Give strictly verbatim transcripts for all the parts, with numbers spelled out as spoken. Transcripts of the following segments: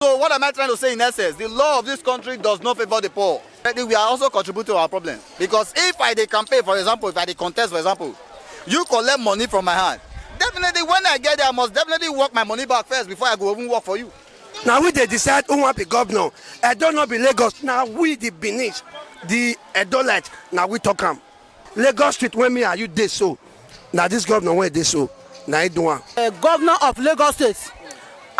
So what am I trying to say in essence? The law of this country does not favor the poor. But we are also contributing to our problem. Because if I dey campaign, for example, if I dey contest, for example, you collect money from my hand. Definitely, when I get there, I must definitely work my money back first before I go even work for you. Na we dey decide who wan be governor. Edo no be Lagos. Na we the Benin, the Edolite. Na we talk am. Lagos street wey me and you dey so, na this governor wey dey so, na he do am. A governor of Lagos State,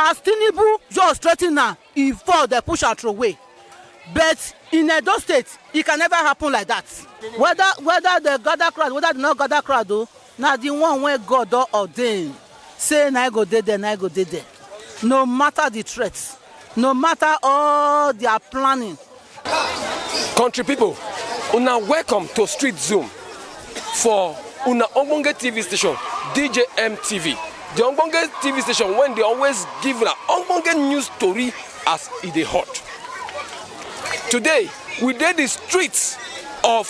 as Tinubu just threaten am, he fall, they push am throw away. But in Edo State, it can never happen like that. Whether whether they gather crowd, whether they not gather crowd, though, na the one wey God don ordain. Say na I go dey there, na I go dey there. No matter the threats, no matter all their planning. Country people, una welcome to Street Zoom for una ogbonge T V station, D J M T V. The ogbonge T V station when they always give una ogbonge news story as e dey hot. Today, we dey the streets of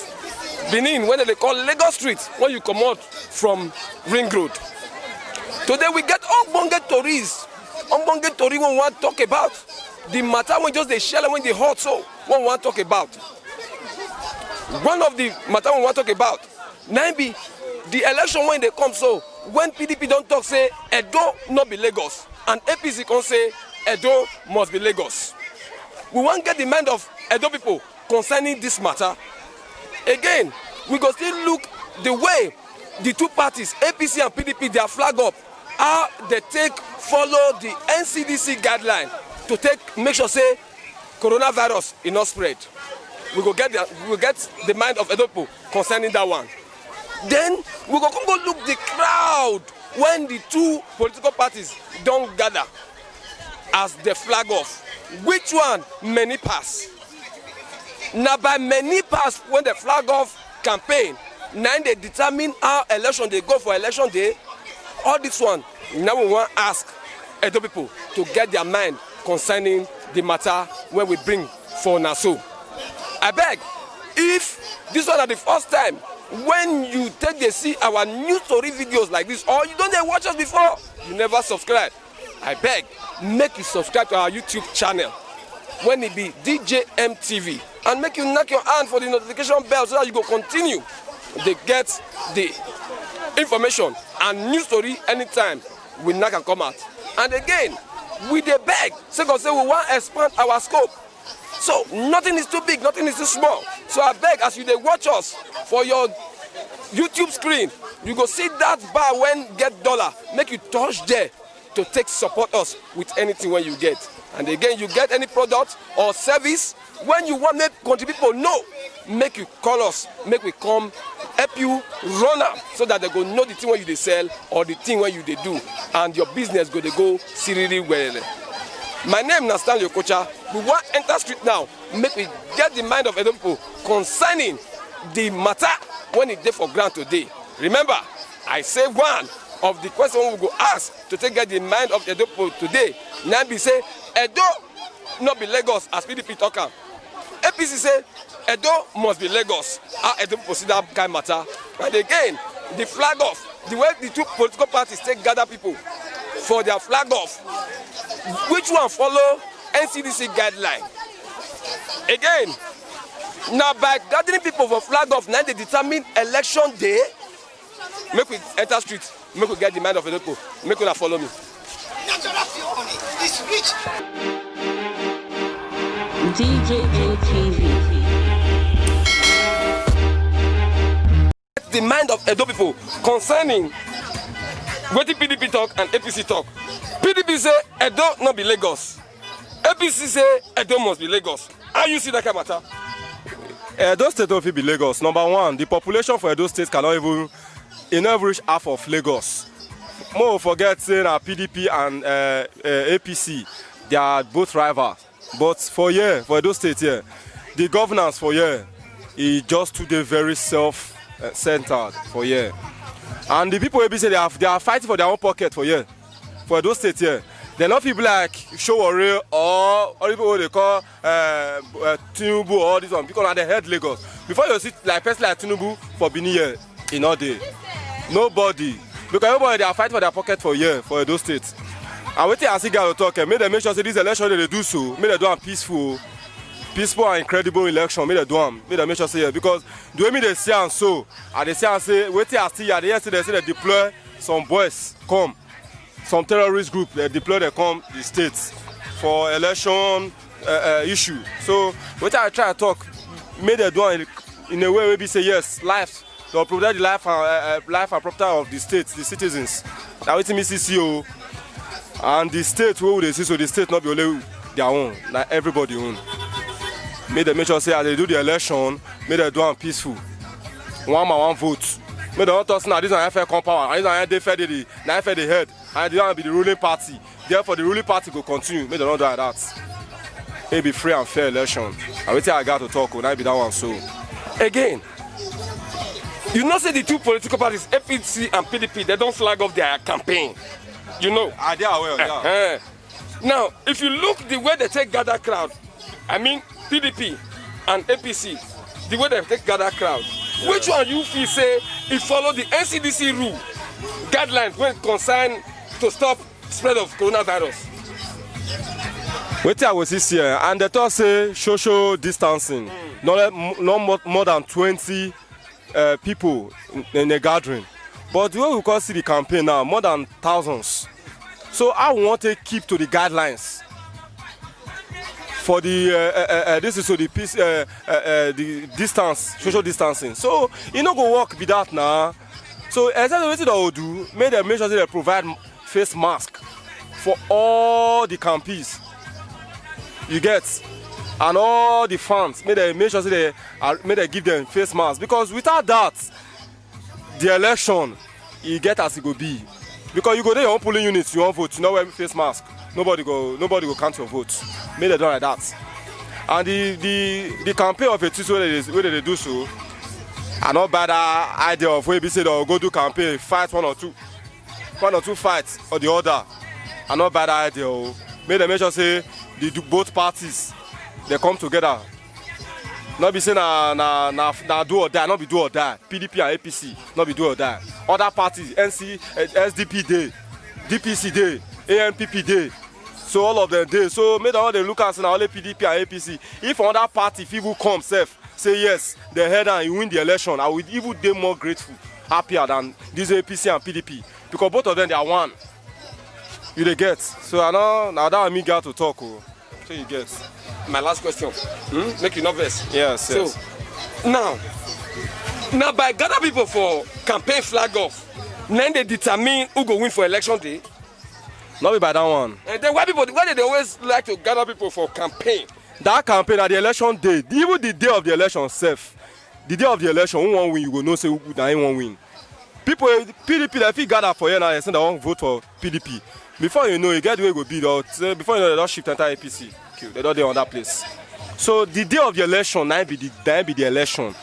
Benin, wey they call Lagos Street, when you comot from Ring Road. Today, we get ogbonge tories, ogbonge tori wey we wan talk about. The matter wey just dey shele, wey dey hot so, wey we wan talk about. One of the matter wey we wan talk about na im be the election wey dey come so, when P D P don talk say Edo no be Lagos, and A P C come say Edo must be Lagos. We wan get the mind of Edo people concerning this matter. Again, we go still look the way the two parties, A P C and P D P, their flag up, how they take follow the N C D C guideline to take make sure say coronavirus e no spread. We go get the, we go get the mind of Edo people concerning that one. Then we go come go look the crowd when the two political parties don gather as the flag off. Which one many pass? Na by many pass when the flag off campaign na im dey determine how election dey go for election day. All this one na we wan ask Edo people to get their mind concerning the matter wey we bring for una so. Abeg, if this one na the first time when you take dey see our news story videos like this, or you don dey watch us before, you never subscribe, I beg, make you subscribe to our YouTube channel when e be D J M T V, and make you knack your hand for the notification bell so that you go continue dey get the information and news story anytime we knack am come out. And again, we dey beg, sake of say we wan expand our scope. So nothing is too big, nothing is too small. So I beg, as you dey watch us for your YouTube screen, you go see that bar wey get dollar, make you touch there to take support us with anything wey you get. And again, you get any product or service wey you want make country people know, make you call us, make we come help you run am, so that they go know the thing wey you dey sell or the thing wey you dey do, and your business go dey go siriri well. My name na Stanley Okocha. We wan enter street now, make we get the mind of Edo people concerning the matter wey e dey for ground today. Remember, I say one of the question we go ask to take get the mind of Edo people today na be say Edo no be Lagos as P D P talk am. A P C say Edo must be Lagos. How Edo people see that kind matter? And again, the flag off, the way the two political parties take gather people for their flag off, which one follow N C D C guideline? Again, na by gathering people for flag off na dey determine election day. Make we enter street, make we get the mind of Edo people. Make una follow me. D J M T V. The mind of Edo people concerning wetin P D P talk and A P C talk. P D P say Edo no be Lagos. A P C say Edo must be Lagos. How you see that kind matter? Edo State no fit be Lagos. Number one, the population for Edo State cannot even, e no even reach half of Lagos. Mo forget say na P D P and uh, uh, A P C, they are both rivals. But for here, for Edo State here, the governance for here, e just too dey very self-centered for here. And the people wey be say they are, they are fighting for their own pocket for here, for Edo State here. They no fit be like Sowore or, or people wey dey call uh, uh, Tinubu or all this one, because na the head Lagos. Before you see like person like Tinubu for Benin here, e no dey. Nobody. Because everybody dey fight for their pocket for here, for Edo State. And wetin I see guy talk, eh, make dem make sure say this election wey dem dey do so, make dem do am peaceful, peaceful and incredible election, make dem do am, make dem make sure say, yeah, because the way me dey see am so, I dey see am say wetin I see, I dey hear say dem say dem deploy some boys come, some terrorist group, dem deploy dem come the state for election uh, uh, issue. So wetin I try talk, make dem do am in, in a way wey be say yes, life, to protect the life and uh, uh, life and property of the state, the citizens. Na wetin me see see o. And the state wey we dey see so, the state no be only their own, na everybody own. Make dem make sure say as dem do the election, make dem do am peaceful. One man, one vote. Make dem no talk say na this one F F come power, and this one dey fair dey, na F F dey head, and this one be the ruling party. Therefore, the ruling party go continue. Make dem no do like that. It be free and fair election. And wetin I got to talk o, na be that one so. Again, you know say the two political parties, A P C and P D P, they don't flag off their campaign. You know. I dey aware of that. Eh. Now, if you look the way they take gather crowd, I mean P D P and A P C, the way they take gather crowd, which one you feel say it follow the N C D C rule, guidelines wey concern to stop spread of coronavirus? Wetin I go see see, eh, and dem talk say social distancing, no le-, m-, no more, more than twenty uh, people in, in a gathering. But the way we come see the campaign now, more than thousands. So how we want to keep to the guidelines for the uh, uh, uh, uh, this is so the peace, uh, uh, uh, the distance, social distancing. So e no go work be that now. So except wetin dem go do, make dem make sure say dem provide face mask for all the campees, you get, and all the fans, make dem make sure say dem are, make dem give dem face mask, because without that, the election, e get as e go be. Because you go dey your own polling unit, you wan vote, you no wear face mask, nobody go, nobody go count your vote. Make dem do like that. And the the the campaign of a two wey dem dey, wey dem dey do so, I no buy that idea of wey be say dem go do campaign, fight one or two, one or two fights or the other. I no buy that idea o. Make dem make sure say the do, both parties, dem come together. No be say na, na, na, na do or die, no be do or die. P D P and A P C, no be do or die. Other parties, N C, eh, S D P dey, D P C dey, A N P P dey. So all of them dey. So make dem all dey look am say na only P D P and A P C. If another party fit even come sef, say yes, dem head and e win the election, I would even dey more grateful, happier than this A P C and P D P, because both of them, they are one. You dey get? So I know na that one me get to talk o. So you get? My last question. Hmm? Make you no vex. Yes, yes. So now, now by gather people for campaign flag off, then they determine who go win for election day. No be by that one. And then why people, why they dey always like to gather people for campaign? That campaign na the election day, even the day of the election sef. The day of the election, who wan win, you go know say who, na him wan win. People, P D P, dem fit gather for here now, dem say dem wan vote for P D P. Before you know, e get the way e go be, dem say, before you know, dem don shift enter A P C. Okay, dem don dey on that place. So the day of the election, na be the, na be the election.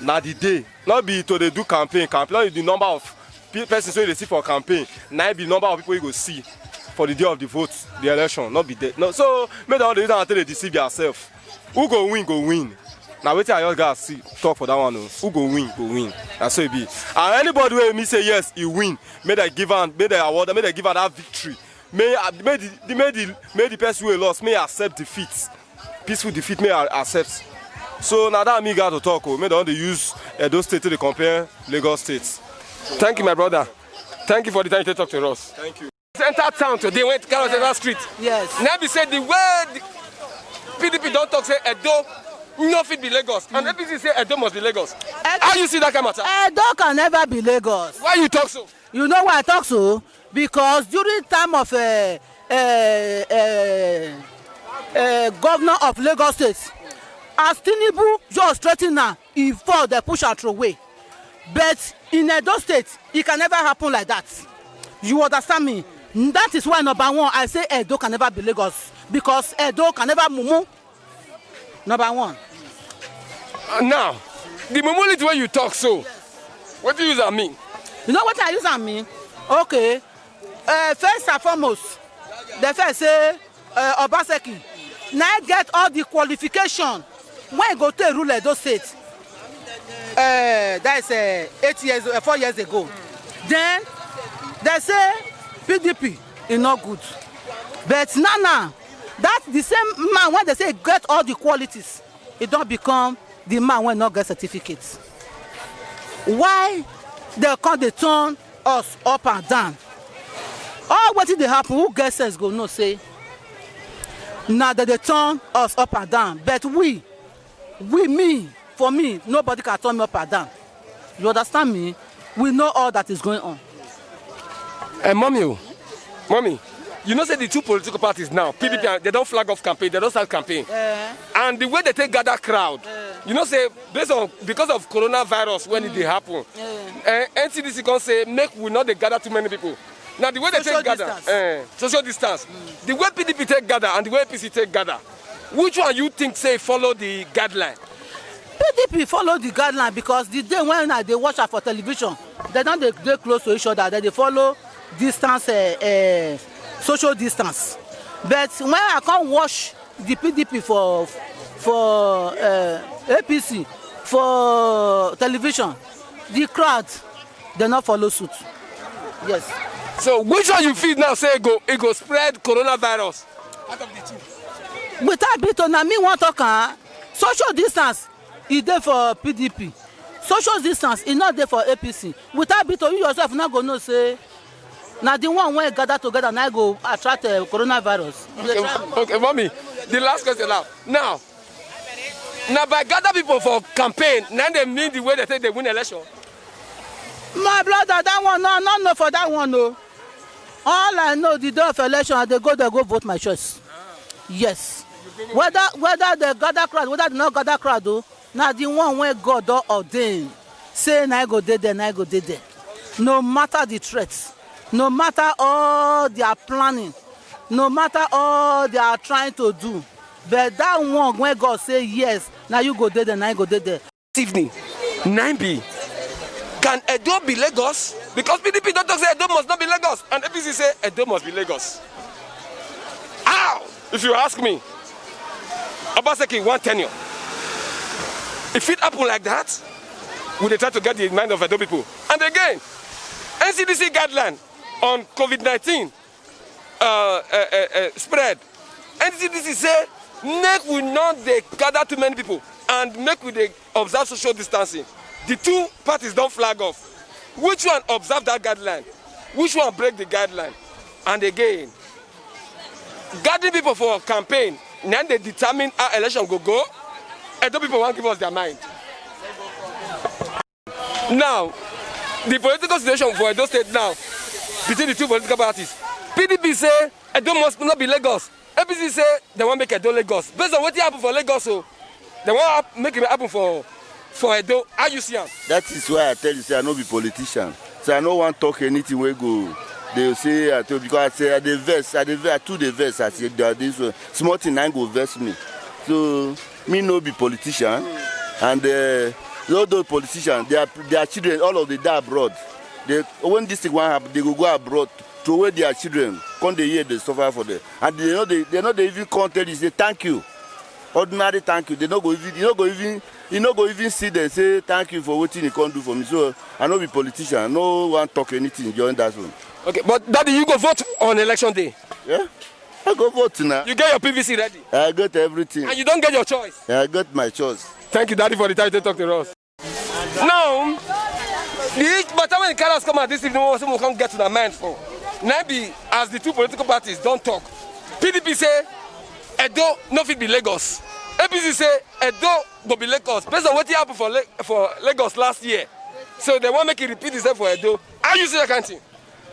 Na the day. No be to dey do campaign, campaign. No be the number of pe-, persons wey you dey see for campaign, na be number of people you go see for the day of the vote, the election. No be there. No, so make dem no dey use am take dey deceive yourself. Who go win, go win. Na wetin I just gatz see talk for that one o. Who go win, go win. Na so e be. And anybody wey me say yes, e win, make dem give am, make dem award am, make dem give am that victory. May, uh, may the, the, may the, may the person wey lost, may accept defeat. Peaceful defeat, may I accept. So na that me got to talk o. Make dem no dey use Edo State to dey compare Lagos State. Thank you, my brother. Thank you for the time you take talk to us. Thank you. Enter town today, went carry us enter street. Yes. Now be say the way the P D P don talk say Edo no fit be Lagos, and A P C say Edo must be Lagos. How you see that kind of matter? Edo can never be Lagos. Why you talk so? You know why I talk so? Because during time of uh, uh, uh, uh, governor of Lagos State, as Tinubu just threaten am, he fall, they push am throw away. But in Edo State, it can never happen like that. You understand me? That is why number one, I say Edo can never be Lagos, because Edo can never mumu. Number one. Uh, now, the mumulity wey you talk so, what do you use am mean? You know what I use am mean? Okay. Uh, first and foremost, the first say uh, Obaseki na get all the qualification wey go take rule Edo State. Uh, that is uh, eight years, uh, four years ago. Then they say P D P E no good. But now, now, that the same man wey dey say get all the qualities, e don become the man wey no get certificate. Why dem come dey turn us up and down? All wetin dey happen, who get sense go know say na dem dey turn us up and down. But we, we, me, for me, nobody can turn me up and down. You understand me? We know all that is going on. Eh, mommy, oh, mommy, you know say the two political parties now, P D P, and they don flag off campaign, they don start campaign, and the way they take gather crowd, you know say based on, because of coronavirus when it dey happen, eh, N C D C come say make we not dey gather too many people. Now the way they Social take gather, distance. Eh, social distance, the way P D P take gather and the way A P C take gather, which one you think say follow the guideline? P D P follow the guideline because the day when I dey watch am for television, dem don dey dey close to each other, dem dey follow distance, uh, uh, social distance. But when I come watch the P D P for for uh, A P C for television, the crowd, dem no follow suit. Yes. So which one you feel now say e go, e go spread coronavirus? Out of the two. Without beat, na me wan talk am. Social distance, e dey for P D P. Social distance, e no dey for A P C. Without beat, you yourself no go know say na the one wey gather together na go attract uh, coronavirus. You dey try me? Okay, okay, mommy. The last question now. Now, now by gather people for campaign, now they mean the way they take they win election. My brother, that one, no, no, no, for that one, no. All I know, the day of election, I dey go there, go vote my choice. Yes. Whether whether they gather crowd, whether they not gather crowd, though, now the one where God don ordain, say na I go dey there, na I go dey there. No matter the threats, no matter all their planning, no matter all they are trying to do, but that one where God say yes, now you go dey there, na I go dey there. Evening, nine be. Can Edo be Lagos? Because P D P don't talk say Edo must not be Lagos, and A P C say Edo must be Lagos. How? If you ask me, Obaseki one tenure. If it happen like that, we dey try to get the mind of Edo people. And again, N C D C guideline on COVID nineteen uh, uh, uh, uh, spread, N C D C say make we not dey gather too many people and make we dey observe social distancing. The two parties don flag off. Which one observe that guideline? Which one break the guideline? And again, gathering people for campaign na dey determine how election go go. Edo people wan give us their mind. Now, the political situation for Edo State now between the two political parties, P D P say Edo must not be Lagos. A P C say they wan make Edo Lagos. Based on wetin happen for Lagos, so they wan hap- make it happen for for Edo. How you see am? That is why I tell you say I no be politician. So I no wan talk anything wey go dey say I tell because I say I dey vex, I dey vex, I too dey vex. I say that this one small thing na go vex me. So me no be politician, and uh, all those politicians, their their children, all of them dey abroad. They when this thing wan happen, they go go abroad to where their children come dey here dey suffer for them, and they no dey they no dey even come tell you say thank you. Ordinary thank you, they no go even you no go even you no go even see them say thank you for wetin you come do for me. So I no be politician, I no wan talk anything during that one. Okay, but daddy, you go vote on election day. Yeah, I go vote now. You get your P V C ready, I get everything. And you don't get your choice. I get my choice. Thank you, daddy, for the time to talk to us. Now, the issue matter when carry us come out this evening, we also come get to the mind for. Now be as the two political parties don't talk. P D P say Edo no fit be Lagos. A P C say Edo go be Lagos based on wetin happen for La- for Lagos last year. So they wan make it repeat itself for Edo. How you see that kind thing?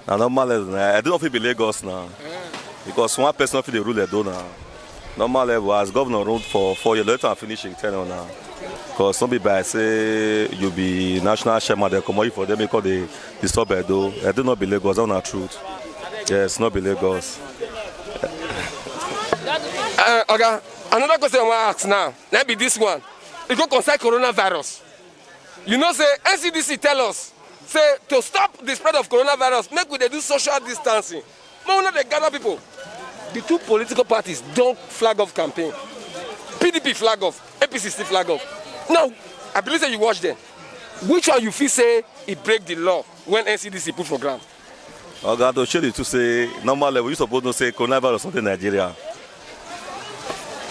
Na normal level na Edo no fit be Lagos na, because one person no fit dey rule Edo na. Normal level as governor rule for four years, let am finish him tenure na. Because no be by say you be national chairman dem comot you for there make all dey disturb Edo. Edo no be Lagos, that na truth. Yes, no be Lagos. Uh, Oga, another question I wan ask now. Let be this one. E go concern coronavirus. You know say N C D C tell us say to stop the spread of coronavirus, make we dey do social distancing. Make we no dey gather people. The two political parties don flag off campaign. P D P flag off, A P C still flag off. Now, I believe say you watch them. Which one you feel say e break the law when N C D C put for ground? Oga, to show the truth say normal level, you suppose know say coronavirus no dey Nigeria.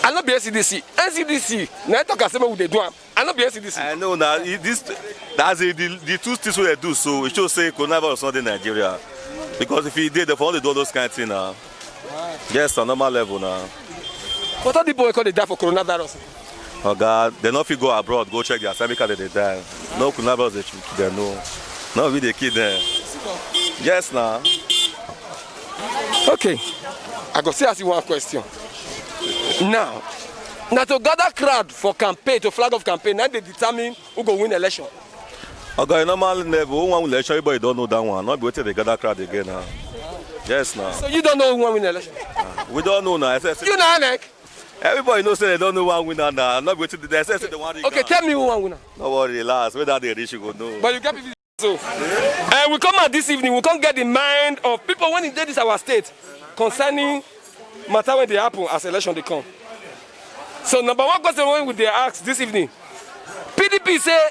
I no be N C D C. N C D C na talk am say make we dey do am. I no be N C D C. I know na, e, this, that's the, the, the two things wey dem do, so e show say coronavirus no dey Nigeria. Because if e dey, dem for no dey do all those kind thing na. Yes, na normal level na. But all the people wey come dey die for coronavirus. Oga, dem no fit go abroad go check their side, make dem dey die. No coronavirus dey kill dem, no. No, we dey kill dem. Yes na. Okay, I go still ask you one question. Now, na to gather crowd for campaign, to flag off campaign, na dey determine who go win election. Oga, in normal level, who wan win election, everybody don know that one. No be wetin dey gather crowd again na. Yes na. So you don know who wan win election? We don know na. I say, say You na INEC? Everybody know say dem don know who wan win na. No be wetin dey say, say dem wan rig Okay, am. Tell me who wan win am. No worry, relax. When that day reach, you go know. But you get people. So, uh, we come out this evening, we come get the mind of people when e dey this our state concerning matter wey dey happen as election dey come. So, number one question wey we dey ask this evening, P D P say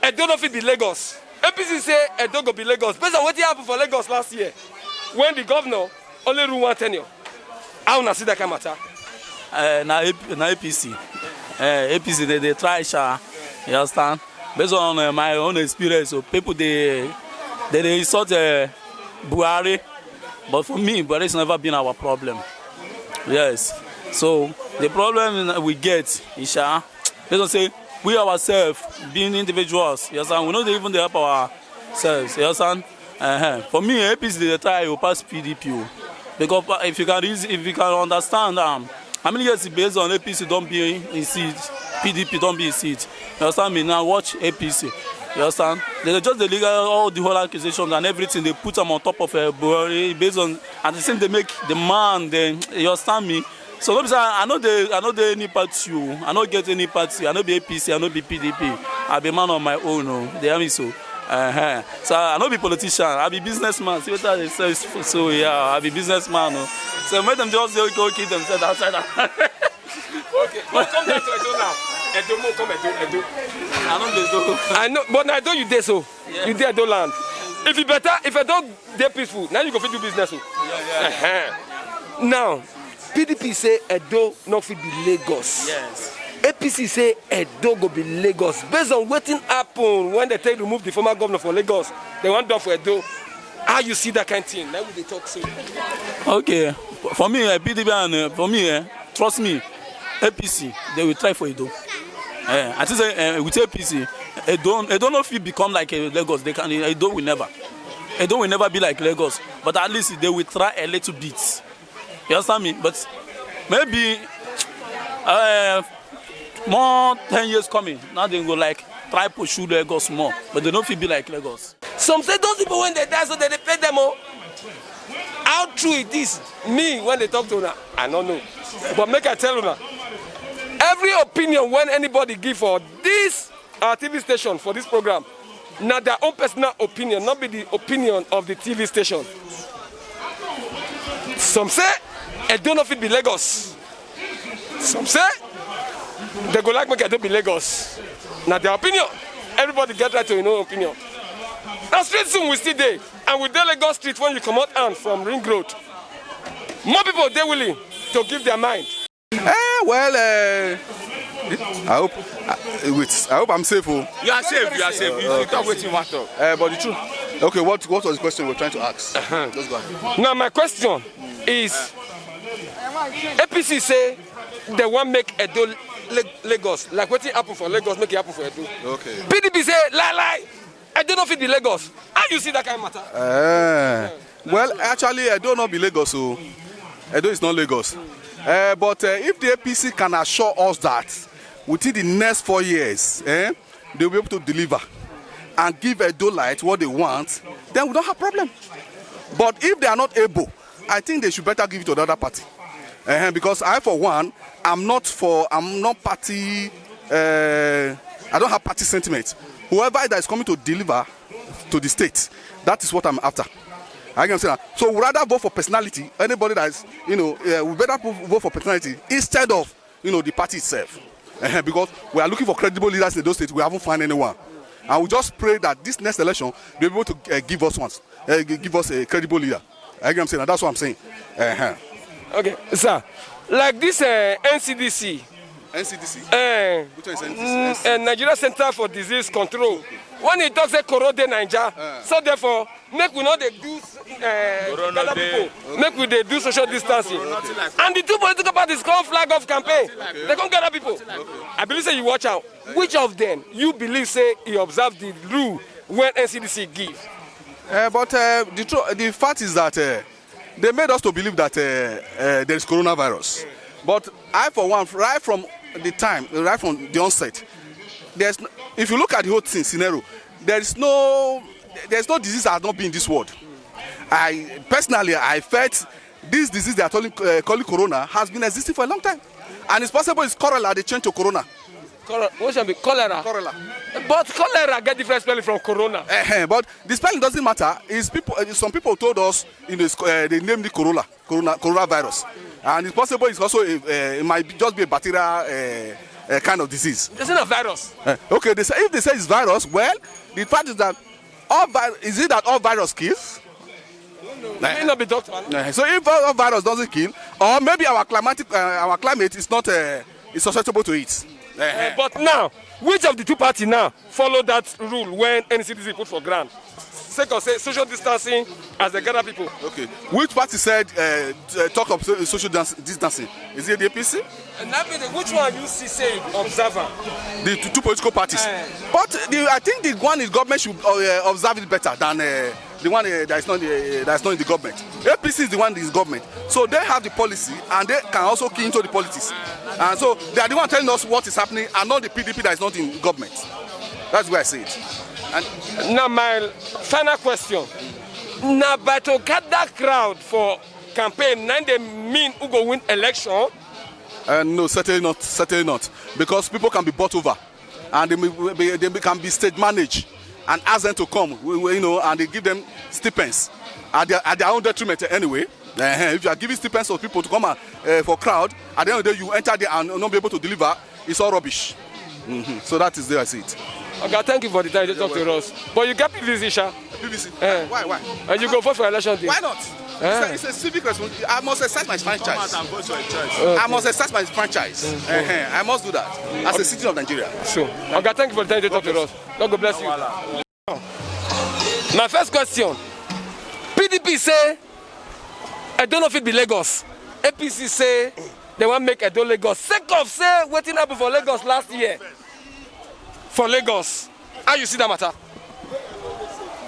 Edo no fit be Lagos. A P C say Edo go be Lagos. Based on wetin happen for Lagos last year, when the governor only rule one tenure. How una see that kind matter? Uh, na, AP, na A P C. Uh, A P C, they, they try, sha. You understand? Based on, uh, my own experience, so people, they, they, they insult, uh, Buhari. But for me, Buhari has never been our problem. Yes. So the problem we get is, sha, based on say we ourselves, being individuals, you understand, we no dey even dey help ourselves, you understand? Uh-huh. For me, A P C dey try to pass P D P o. Because, uh, if you can reason, if you can understand, um, how many years based on A P C don be in seat, P D P don be in seat. You understand me? Now watch A P C. You understand? They just dey legal all the whole accusations and everything. They put them on top of, uh, Buhari based on, and the thing they make the man. Then you understand me? So no be say I, I no dey, I no dey any party o. I no get any party. I no be A P C. I no be P D P. I be man on my own o. They hear me so. Uh-huh. So I no be politician. I be businessman. See what I dey say. So, so yeah, I be businessman o. So make them just dey go kill themselves outside. Okay, but come down to Edo now. Edo, mo come Edo, Edo. I no dey do. I know, but na Edo you dey so. Yes. You dey Edo land. If e better, if Edo dey peaceful, now you go fit do business o. Yeah, yeah. Uh-huh. Now, P D P say Edo no fit be Lagos. Yes. A P C say Edo go be Lagos. Based on wetin happen when they take remove the former governor for Lagos, they wan do for Edo. How you see that kind thing? Now we dey talk so. Okay, for me, uh, P D P and, uh, for me, uh, trust me, A P C, they will try for Edo. Uh, I think say, uh, with A P C, Edo, Edo no fit become like, uh, Lagos. They can, Edo will never, Edo will never be like Lagos. But at least they will try a little bit. You understand me? But maybe, uh, more ten years coming, now they go, like, try pursue Lagos more, but they no fit be like Lagos. Some say those people when they die, so they dey pay them o. How true it is? Me, when they talk to una, I no know. But make I tell una, every opinion when anybody give for this our T V station for this program, na their own personal opinion, not be the opinion of the T V station. Some say Edo no fit be Lagos. Some say they go like make Edo be Lagos. Na their opinion. Everybody get right to your own opinion. Na street soon we still dey, and we dey Lagos street when you comot hand from Ring Road. More people dey willing to give their mind. Eh, well, uh, I hope, uh, wait, I hope I'm safe. Oh. You are safe, you are safe. You, you talk wetin you want talk. Uh, but the truth, okay, what, what was the question we were trying to ask? Uh-huh. Just go ahead. Now my question is, A P C say they wan make Edo La-, Lagos, like wetin happen for Lagos, make it happen for Edo. Okay. P D P say lie, lie. Edo no fit be Lagos. How you see that kind of matter? Eh, well, actually, Edo no be Lagos, so Edo is not Lagos. Eh, but, eh, if the A P C can assure us that within the next four years, eh, they will be able to deliver and give Edo light what they want, then we don't have problem. But if they are not able, I think they should better give it to another party. Eh, because I, for one, I'm not for, I'm not party, eh, I don't have party sentiment. Whoever that is coming to deliver to the state, that is what I'm after. I can say that. So we rather vote for personality. Anybody that is, you know, eh, we better vo-, vote for personality instead of, you know, the party itself. Eh, because we are looking for credible leaders in those states. We haven't found anyone. And we just pray that this next election, they'll be able to, eh, give us ones. Uh, give us a credible leader. I get what I'm saying. That's what I'm saying. Uh-huh. Okay, sir. Like this uh, N C D C, N C D C. uh, Which one is mm, N C D C? uh, Nigeria Center for Disease Control. When he talks say Corona dey Naija, so therefore make we no dey do uh, gather people, make we dey do social distancing. And the two political parties come flag off campaign. They come gather people. I believe say you watch out. Which of them you believe say he observe the rule when N C D C give? Uh, but uh, the, tru- the fact is that uh, they made us to believe that uh, uh, there is coronavirus. But I, for one, right from the time, right from the onset, there's, n- if you look at the whole thing scenario, there is no, there's no disease that has not been in this world. I personally, I felt this disease they are calling, uh, calling corona has been existing for a long time, and it's possible it's cholera they change to corona. Cholera, what should be cholera? Cholera. But cholera get different spelling from corona. Eh, but the spelling doesn't matter. Is people, uh, some people told us in this, uh, they named it corona, corona, coronavirus, and it's possible it's also a, uh, it might be, just be a bacterial uh, uh, kind of disease. It's not a virus. Uh, okay, they say, if they say it's virus, well, the fact is that all vi- is it that all virus kills? May not be doctor. Uh, so if all, all virus doesn't kill, or maybe our climatic, uh, our climate is not uh, is susceptible to it. Uh, But now, which of the two party now follow that rule when N C D C put for ground? Sake of say social distancing as they gather people. okay, which party said uh, uh, talk of so- social dance, distancing? Is it the A P C? And that means which one you see say observer? The two, two political parties. Eh. But the, I think the one in government should uh, observe it better than uh, the one uh, that is not uh, that is not in the government. A P C is the one that is government, so they have the policy and they can also key into the politics. And so they are the one telling us what is happening and not the P D P that is not in government. That's where I see it. And Now my final question. Now by to gather crowd for campaign, now they mean who go win election. Uh, no, certainly not, certainly not, because people can be bought over, and they, may, be- they can be stage managed, and ask them to come, we- we- you know, and they give them stipends at their, at their own detriment anyway. Uh-huh. If you are giving stipends for people to come uh, uh, for crowd, at the end of the day, you enter there and not be able to deliver. It's all rubbish. Mhm. So that is there I see it. Okay, thank you for the time you talk to us. But you get P V C, sha. P V C. Eh. Why? Why? And you go vote for election day. Why not? Eh. It's, a, it's a civic responsibility. I must exercise my franchise. I must exercise my franchise. Uh-huh. I must do that as a citizen of Nigeria. So, okay, thank you for the time you talk to us. God go bless you. My first question. P D P say Edo no fit be Lagos. A P C say they wan make Edo Lagos. Sake of say wetin happen for Lagos last year. For Lagos. How you see that matter?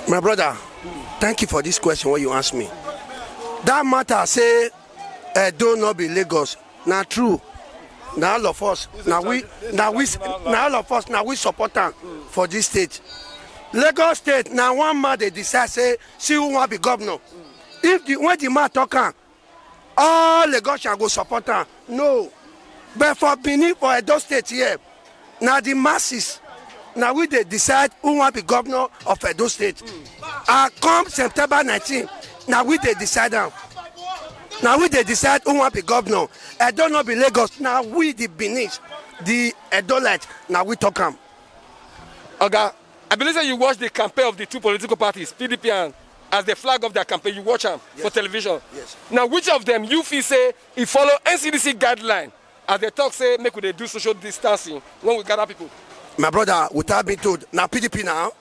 My brother, thank you for this question wey you ask me. That matter say Edo no be Lagos, na true. Na all of us, na we, na we, na all of us, na we support am for this state. Lagos state na one man dey decide say see who wan be governor. If the when the man talk am, all Lagosians go support am. No, but for Benin, for Edo state here, na the masses, na we dey decide who wan be governor of Edo state. And come September nineteen, na we dey decide am. Na we dey decide who wan be governor. Edo no be Lagos, na we the Benin, the Edolite, na we talk am. Oga, I believe say you watch the campaign of the two political parties, P D P and as the flag of their campaign, you watch am for television. Yes. Now, which of them you feel say he follow N C D C guideline as they talk say make we dey do social distancing when we gather people? My brother, without being told, na P D P now.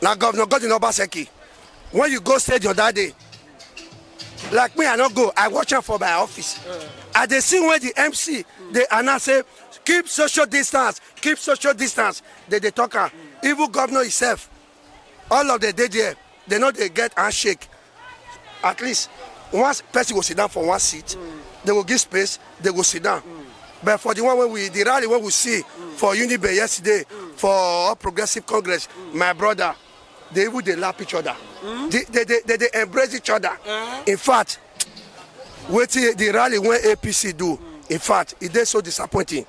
Na Governor Godwin Obaseki. When you go stadium that day, like me, I no go. I watch am for my office. I dey see when the M C dey announce say keep social distance, keep social distance. They dey talk am. Even governor himself, all of them dey there. They no dey get handshake. At least once person go sit down for one seat, they go give space, they go sit down. But for the one wey we the rally wey we see for Unibe yesterday for All Progressive Congress, my brother, they even dey lap each other. They, they, they, they dey embrace each other. In fact, wetin the rally wey A P C do, in fact, e dey so disappointing.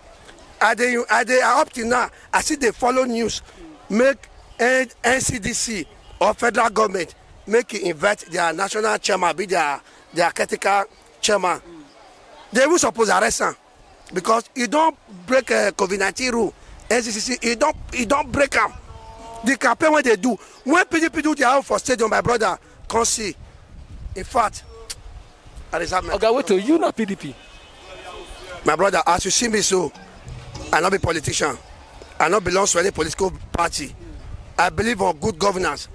I dey I dey up till now, I still dey follow news. Make N- N C D C or federal government make e invite their national chairman, be their their caretaker chairman. They even suppose arrest am because e don break uh, COVID nineteen rule. N C D C e don e don break am. The campaign wey dey do, when P D P do their own for stadium, my brother, come see. In fact, I reserve my. Oga, wait, oh, you na P D P. My brother, as you see me so, I no be politician. I no belong to any political party. I believe on good governance.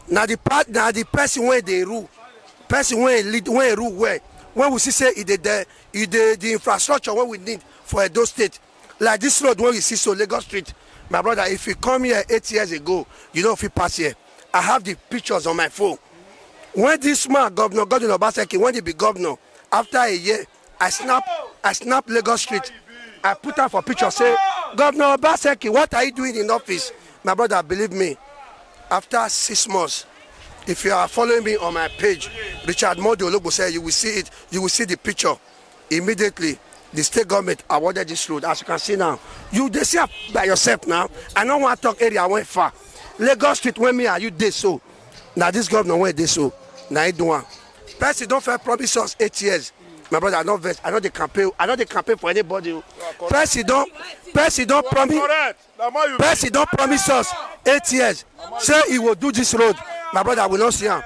Na the part, na the person wey dey rule, person wey lead, wey rule well. When we see say e dey there, e dey the infrastructure wey we need for Edo State, like this road wey we see so, Lagos Street. My brother, if you come here eight years ago, you no fit pass here. I have the pictures on my phone. When this man, Governor Godwin Obaseki, when he be governor, after a year, I snap, I snap Lagos Street. I put am for picture, say, "Governor Obaseki, what are you doing in office?" My brother, believe me, after six months, if you are following me on my page, Richard Modi Ologbo say, you will see it, you will see the picture. Immediately, the state government awarded this road. As you can see now, you dey see am by yourself now. I no wan talk area wey far. Lagos Street wey me and you dey so, na this governor wey dey so, na him do am. Person don first promise us eight years. My brother, I no vex. I no dey campaign. I no dey campaign for anybody o. Person don, person don promise. Person don promise us eight years. Say he will do this road. My brother, we no see am.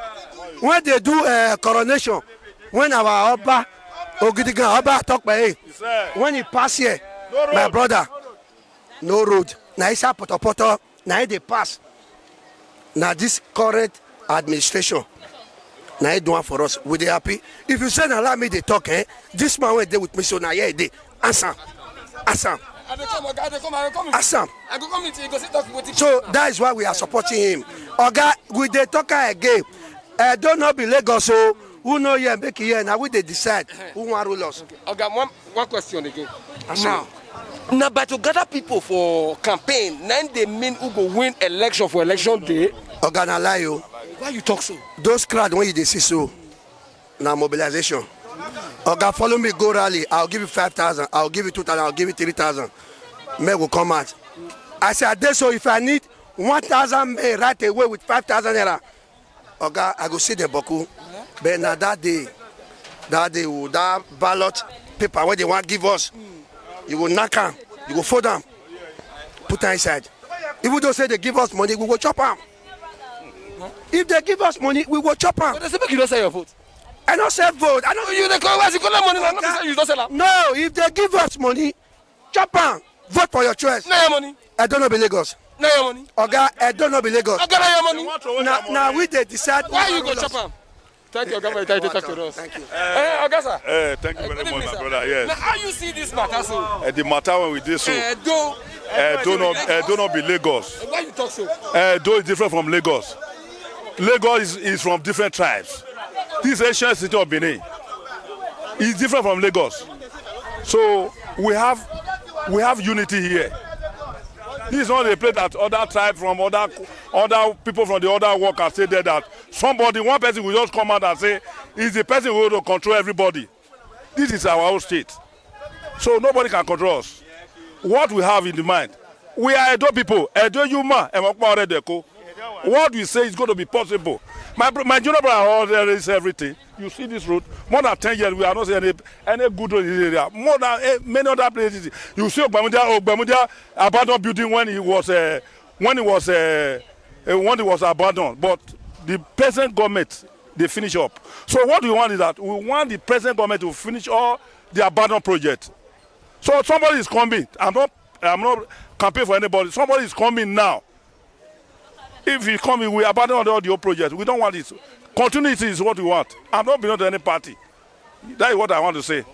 When they do uh, coronation, when our Oba Ogidigan, Oba Atokpeye, when he pass here, my brother, no road. Na inside potopoto, na him dey pass. Na this current administration, na him do am for us. We dey happy. If you say na allow me dey talk, eh, this man wey dey with me so, na here he dey. Ask am. Ask am. I dey come, oga, I dey come, I dey come. Ask am. I go come meet you, you go see talk wetin. So that is why we are supporting him. Oga, we dey talk am again. Edo no be Lagos o. Who no hear, make e hear. Na we dey decide who wan rule us. Oga, one, one question again. Ask me. Now, na by to gather people for campaign, na im dey mean who go win election for election day. Oga, na lie o. Why you talk so? Those crowd wey you dey see so, na mobilization. Oga, follow me go rally. I'll give you five thousand. I'll give you two thousand. I'll give you three thousand. Men will come out. I say, I dey so, if I need one thousand men right away with five thousand naira, oga, I go see the boku. But na that day, that day, oh, that ballot paper wey they wan give us, you go knack am, you go fold am, put am inside. Even though say they give us money, we go chop am. If they give us money, we go chop am. But they say make you no sell your vote. I no sell vote. I no. You dey call, why you collect money? Na no be say you don sell am. No, if they give us money, chop am. Vote for your choice. Na your money. Edo no be Lagos. Na your money. Oga, Edo no be Lagos. Oga, na your money. Na, na we dey decide. Why you go chop am? Thank you, Oga, for your time to talk to us. Thank you. Eh, Oga, sir. Eh, thank you very much, my brother. Yes. Now, how you see this matter so? Eh, the matter wey we dey so. Eh, Edo. Edo no, Edo no be Lagos. Why you talk so? Eh, Edo is different from Lagos. Lagos is, is from different tribes. This ancient city of Benin is different from Lagos. So we have, we have unity here. This is not a place that other tribe from other, other people from the other world can say there that somebody, one person will just come out and say, "Is the person who will control everybody." This is our own state. So nobody can control us. What we have in the mind, we are Edo people, Edo Yuma, and Okpa Oredeko. What we say is going to be possible. My bro-, my junior brother already is everything. You see this road, more than ten years, we are not seeing any, any good road in this area. More than, eh, many other places. You see Ogbamudia, Ogbamudia abandoned building when it was, eh, when it was, eh, eh, when it was abandoned. But the present government, they finish up. So what we want is that we want the present government to finish all the abandoned projects. So somebody is coming. I'm not, I'm not campaigning for anybody. Somebody is coming now. If he come, we abandon all the old projects. We don't want this. Continuity is what we want. I'm not belong to any party. That is what I want to say.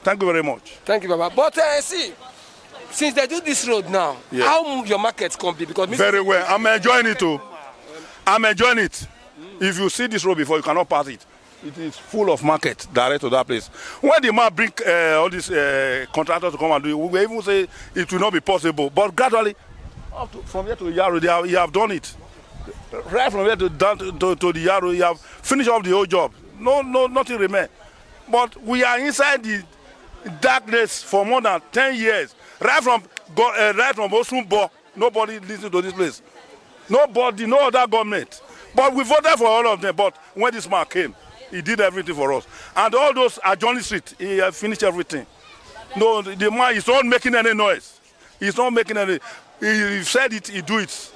Thank you very much. Thank you, Baba. But, uh, see, since they do this road now, yeah, how m-, your market come be? Because very well. I'm enjoying it too. I'm enjoying it. If you see this road before, you cannot pass it. It is full of market direct to that place. When the man bring, uh, all these, uh, contractors to come and do it, we were even say it will not be possible. But gradually, up to, from here to Yaro, they have, he have done it. Right from here to down to, to, to the Yaro, he have finished off the whole job. No, no, nothing remain. But we are inside the darkness for more than ten years. Right from go-, uh, right from Osunbo, nobody listen to this place. Nobody, no other government. But we voted for all of them. But when this man came, he did everything for us. And all those adjoining street, he, uh, finished everything. No, the, the man is not making any noise. He's not making any. He, he said it, he do it.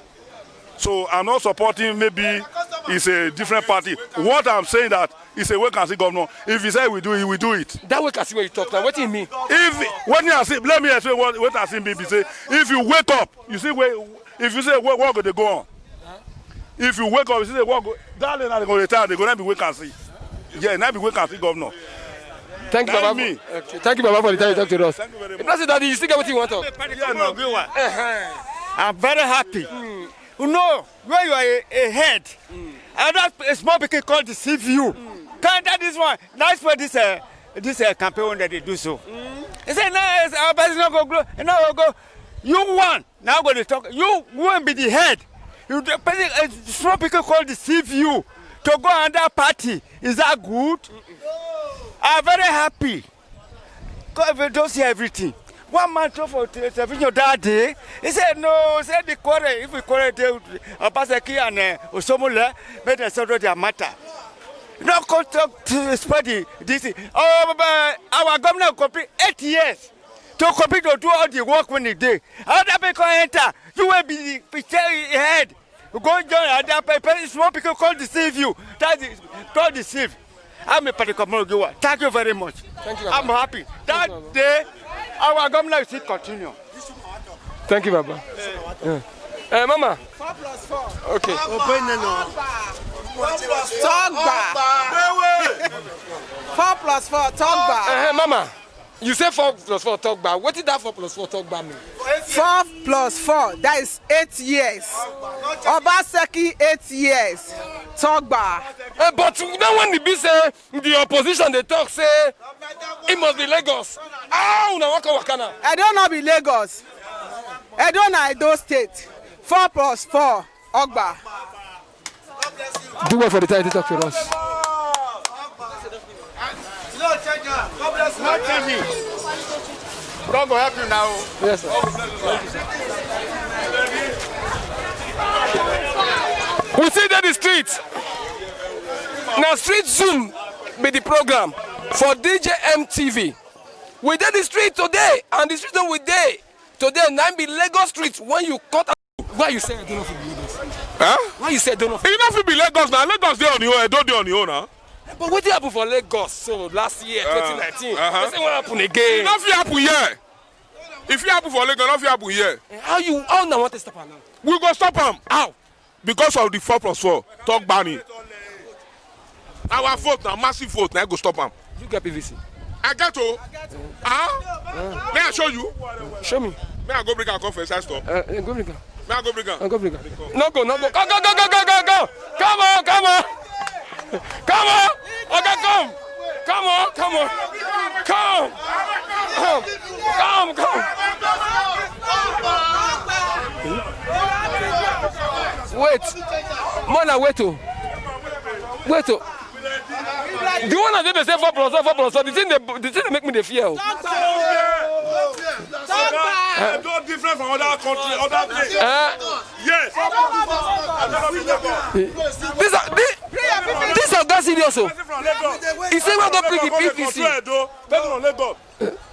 So I'm not supporting, maybe it's a different party. What I'm saying, that is a wait and see governor. If he say we do, he will do it. That wait and see wey you talk now, wetin e mean? If, when I see, let me explain what wait and see mean. Be say, if you wake up, you see where, if you say what, what go dey go on. If you wake up, you see say what go, that day na dem go retire, dem go now be wait and see. Yeah, now be wait and see governor. Thank you, Baba. Me. For, okay. Thank you, Baba, for the time you talk to us. Thank you very much. If not say, Daddy, you still get wetin you want to talk. Yeah, no. Uh-huh. I'm very happy. You know, when you are a, a head, and that a small pikin come deceive you. Can't that this one? That's why this, uh, this, uh, campaign wey dem dey do so. He say, "No, it's our person no go grow, e no go go." You one, now go dey talk. You go be the head. You the person, a small pikin come deceive you to go another party. Is that good? I'm very happy. God, we don see everything. One man talk for te-, television that day. He said, "No, say the quarrel, if we quarrel dey with Obaseki and, uh, Oshiomhole, make dem settle their matter." No come talk to spread the, this thing. Oh, but our governor complete eight years. To complete to do all the work wey e dey. Other people enter. You wey be the, be tell head. Go join other pe-, pe-, small pikin come deceive you. That is, don't deceive. I'm a particular Giwa. Thank you very much. Thank you, Baba. I'm happy. That day, our governor will still continue. Thank you, Baba. Yeah. Eh, Mama. Four plus four. Okay. Togba. Four plus four, Togba. Eh, eh, Mama. You say four plus four Togba. Wetin that four plus four Togba mean? Four plus four, that is eight years. Obaseki, eight years. Togba. Eh, but now when e be say the opposition dey talk say e must be Lagos, how una wan come waka now? Edo no be Lagos. Edo na Edo State. Four plus four, Ogba. Do well for the time to talk to us. God go help you now. Yes, sir. We still dey the street. Na street Zoom be the program for D J M T V. We dey the street today, and the street wey we dey today na be Lagos street. When you cut Why you say Edo no fit be Lagos? Huh? Why you say Edo no fit? E no fit be Lagos na. Lagos dey on e own, Edo dey on e own na. Eh, but wetin happen for Lagos so last year, uh, twenty nineteen? Uh-huh. Wetin wan happen again? E no fit happen here. E fit happen for Lagos, no fit happen here. Eh, how you, how una wan take stop am now? We go stop am. How? Because of the four plus four, Togba ni. Our vote na massive vote, na go stop am. You get P V C? I get o. Huh? May I show you? Show me. May I go bring am come for inside store? Uh, eh, go bring am. May I go bring am? Uh, go bring am. No go, no go. Go, go, go, go, go, go, go. Come on, come on. Come on. Okay, come. Come on, come on. Come. Come, come. Wait. More na wait o. Wait o. The one wey dey say four plus four, four plus four, the thing dey, the thing dey make me dey fear o. Don't different from other country, other place. Eh? Yes. This, this, this oga serious o. He say we go bring the P V C. Person from Lagos.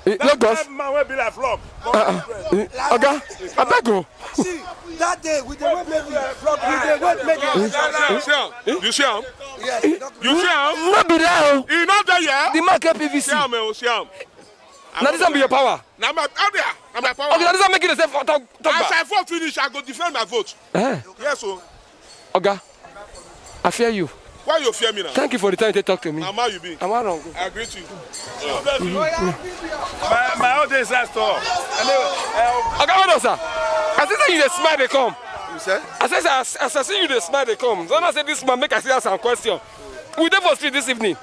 Eh, Lagos. That man wey be like flop. Uh, uh, eh, Oga, abeg o. See, that day we dey wait make we, we dey wait make we. You see am? You see am? Yes. You see am? No be lie o. E no dey here. The man get P V C. See am o, see am. Na this one be your power. Na my, how dey? Na my power. Okay, na this one make you dey say for talk, talk. As I vote finish, I go defend my vote. Eh. Yes o. Oga, I fear you. Why you fear me now? Thank you for the time you take talk to me. Na man you be. Am I wrong? I greet you. My, my own dey inside store. Anyway, uh, Oga, well done, sir. I see say you dey smile dey come. You say? I say, sir, as, as I see you dey smile dey come. So I say this man make I see ask am question. We dey for street this evening.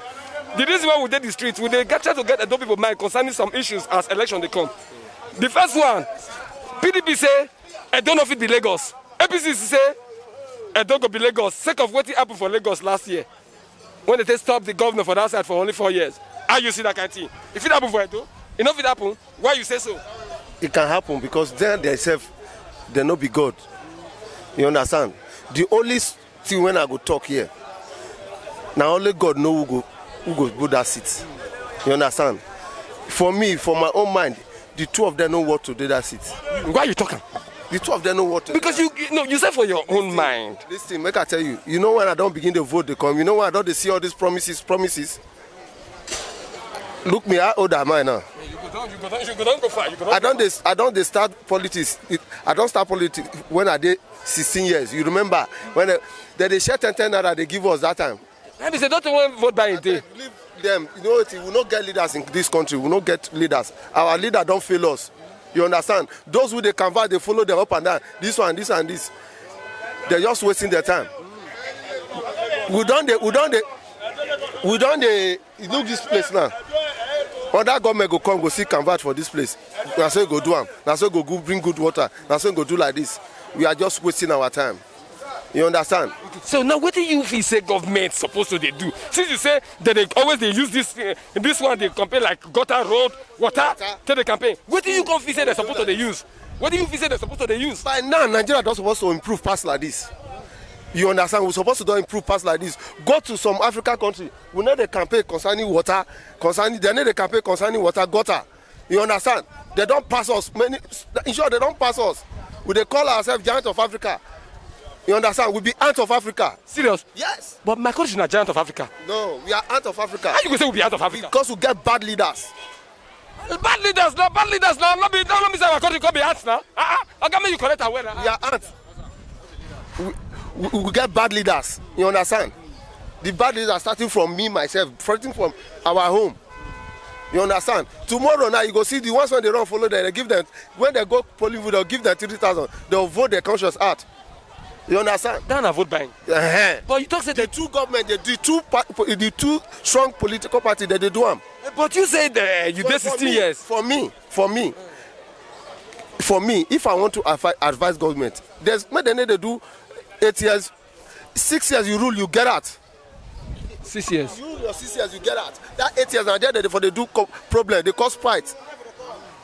The reason why we dey the street, we dey get, try to get Edo people mind concerning some issues as election dey come. The first one, P D P say Edo no fit be Lagos. A P C say Edo go be Lagos sake of wetin happen for Lagos last year when they take stop the governor for that side for only four years. How you see that kind thing? E fit happen for Edo? E no fit happen. Why you say so? It can happen because dem themselves, dem no be God. You understand? The only s-, thing wey I go talk here, na only God know who go, who go go that seat. You understand? For me, for my own mind, the two of them no worth to dey that seat. Why you talk am? The two of them know what to do. Because you, you know, you say for your own mind. Listen, make I tell you. You know when I don't begin to vote, they come. You know when I don't dey see all these promises, promises. Look me, how old am I now? You go down, you go down, you go down, go far. You go down. I don't dey, I don't dey start politics. It, I don't start politics when I dey sixteen years. You remember when they, they dey share ten ten naira they give us that time. Let me say, don't want vote by a day. Leave them. You know what? We no get leaders in this country. We no get leaders. Our leader don't fail us. You understand? Those who they convert, they follow them up and down. This one, this and this. They're just wasting their time. We don't, they, we don't, they, we don't, they look this place now. Other government go come, go see convert for this place. Na so e go do am. Na so e go go bring good water. Na so e go do like this. We are just wasting our time. You understand? So now, what do you feel say government supposed to they do? Since you say that they always they use this uh, this one they compare like gutter road water to the campaign. What do you come feel say they're supposed to they use? What do you feel say they're supposed to they use? By now, Nigeria don supposed to improve pass like this. You understand? We supposed to don improve pass like this. Go to some African country. We know the campaign concerning water, concerning they know the campaign concerning water gutter. You understand? They don't pass us. Many, in short, they don't pass us. We they call ourselves giant of Africa. You understand? We be ant of Africa. Serious? Yes. But my country is not giant of Africa. No, we are ant of Africa. How you go say we be ant of Africa? Because we get bad leaders. Bad leaders now, bad leaders now. Not be, don't be say our country come be ants now. Ah, ah. Okay, make you correct and well. We are ants. We, we, we get bad leaders. You understand? The bad leaders are starting from me myself, starting from our home. You understand? Tomorrow now you go see the ones when they run follow them, they give them when they go polling booth, they'll give them three thousand. They'll vote their conscience out. You understand? That na vote buying. Uh-huh. But you talk say The that. Two government, they do two pa- the two strong political party that they do am. But you say that you dey sixteen years. For me, for me, for me, if I want to advi- advise government, there's make they need to do eight years, six years you rule, you get out. Six years. You rule your six years, you get out. That eight years now, there they for they do co- problem, they cause fight.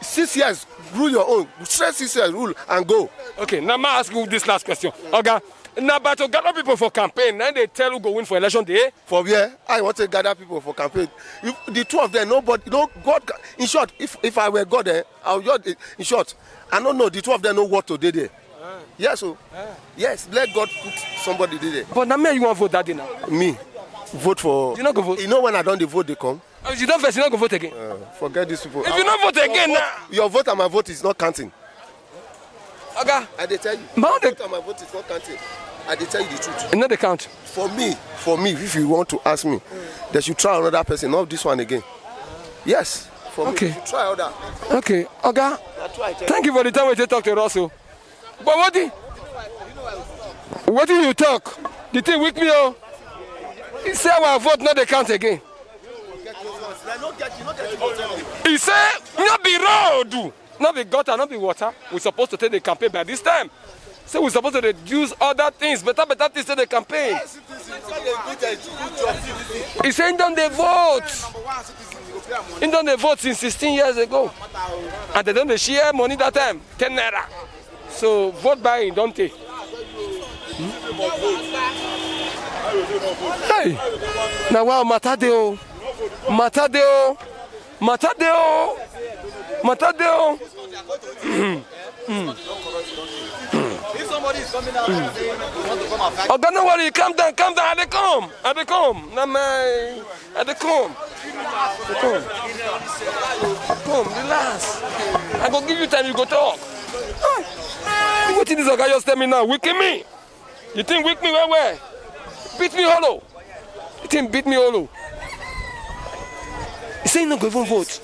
Six years, rule your own. Straight six years, rule and go. Okay, now I ask you this last question. Okay. Now, but to gather people for campaign, then they tell who go win for election day. For where I want to gather people for campaign. If the two of them, nobody, no God. Can, in short, if if I were God, eh, I would just, in short, I don't know. The two of them know what to do there. Yes, so yes, let God put somebody there. But now me you want vote that day now. Me, vote for. You no go vote? You know when I don't dey vote, they come. Oh, you don't first, you no go vote again. Uh, forget these people. If you no vote again now. Your vote and my vote is not counting. Okay. I dey tell you. My own dey- Vote and my vote is not counting. I dey tell you the truth. You know the count. For me, for me, if you want to ask me, they should try another person, not this one again. Yes, for Okay. Me, you should try other. Okay, Oga. Na true I tell Thank you for the time we take talk to us. Oh. But what do what do you talk? The thing with me, oh. He say our vote not the count again. He say not be road, not be gutter, not be water. We supposed to take the campaign by this time. So we supposed to reduce other things, better better things to the campaign. He say he don dey vote. He don dey vote since sixteen years ago, and they don dey share money that time, ten naira. So vote buying don take. Hey, na wow, matter dey o, matter dey o, matter dey o, matter dey o. Oga, no worry, calm down, calm down. I dey come, I dey come. Na my, I dey come. I dey come. Come, relax. I go give you time, you go talk. Ah, wetin this oga just tell me now? Weaken me. The thing weak me well well. Beat me hollow. The thing beat me hollow. He say he no go even vote.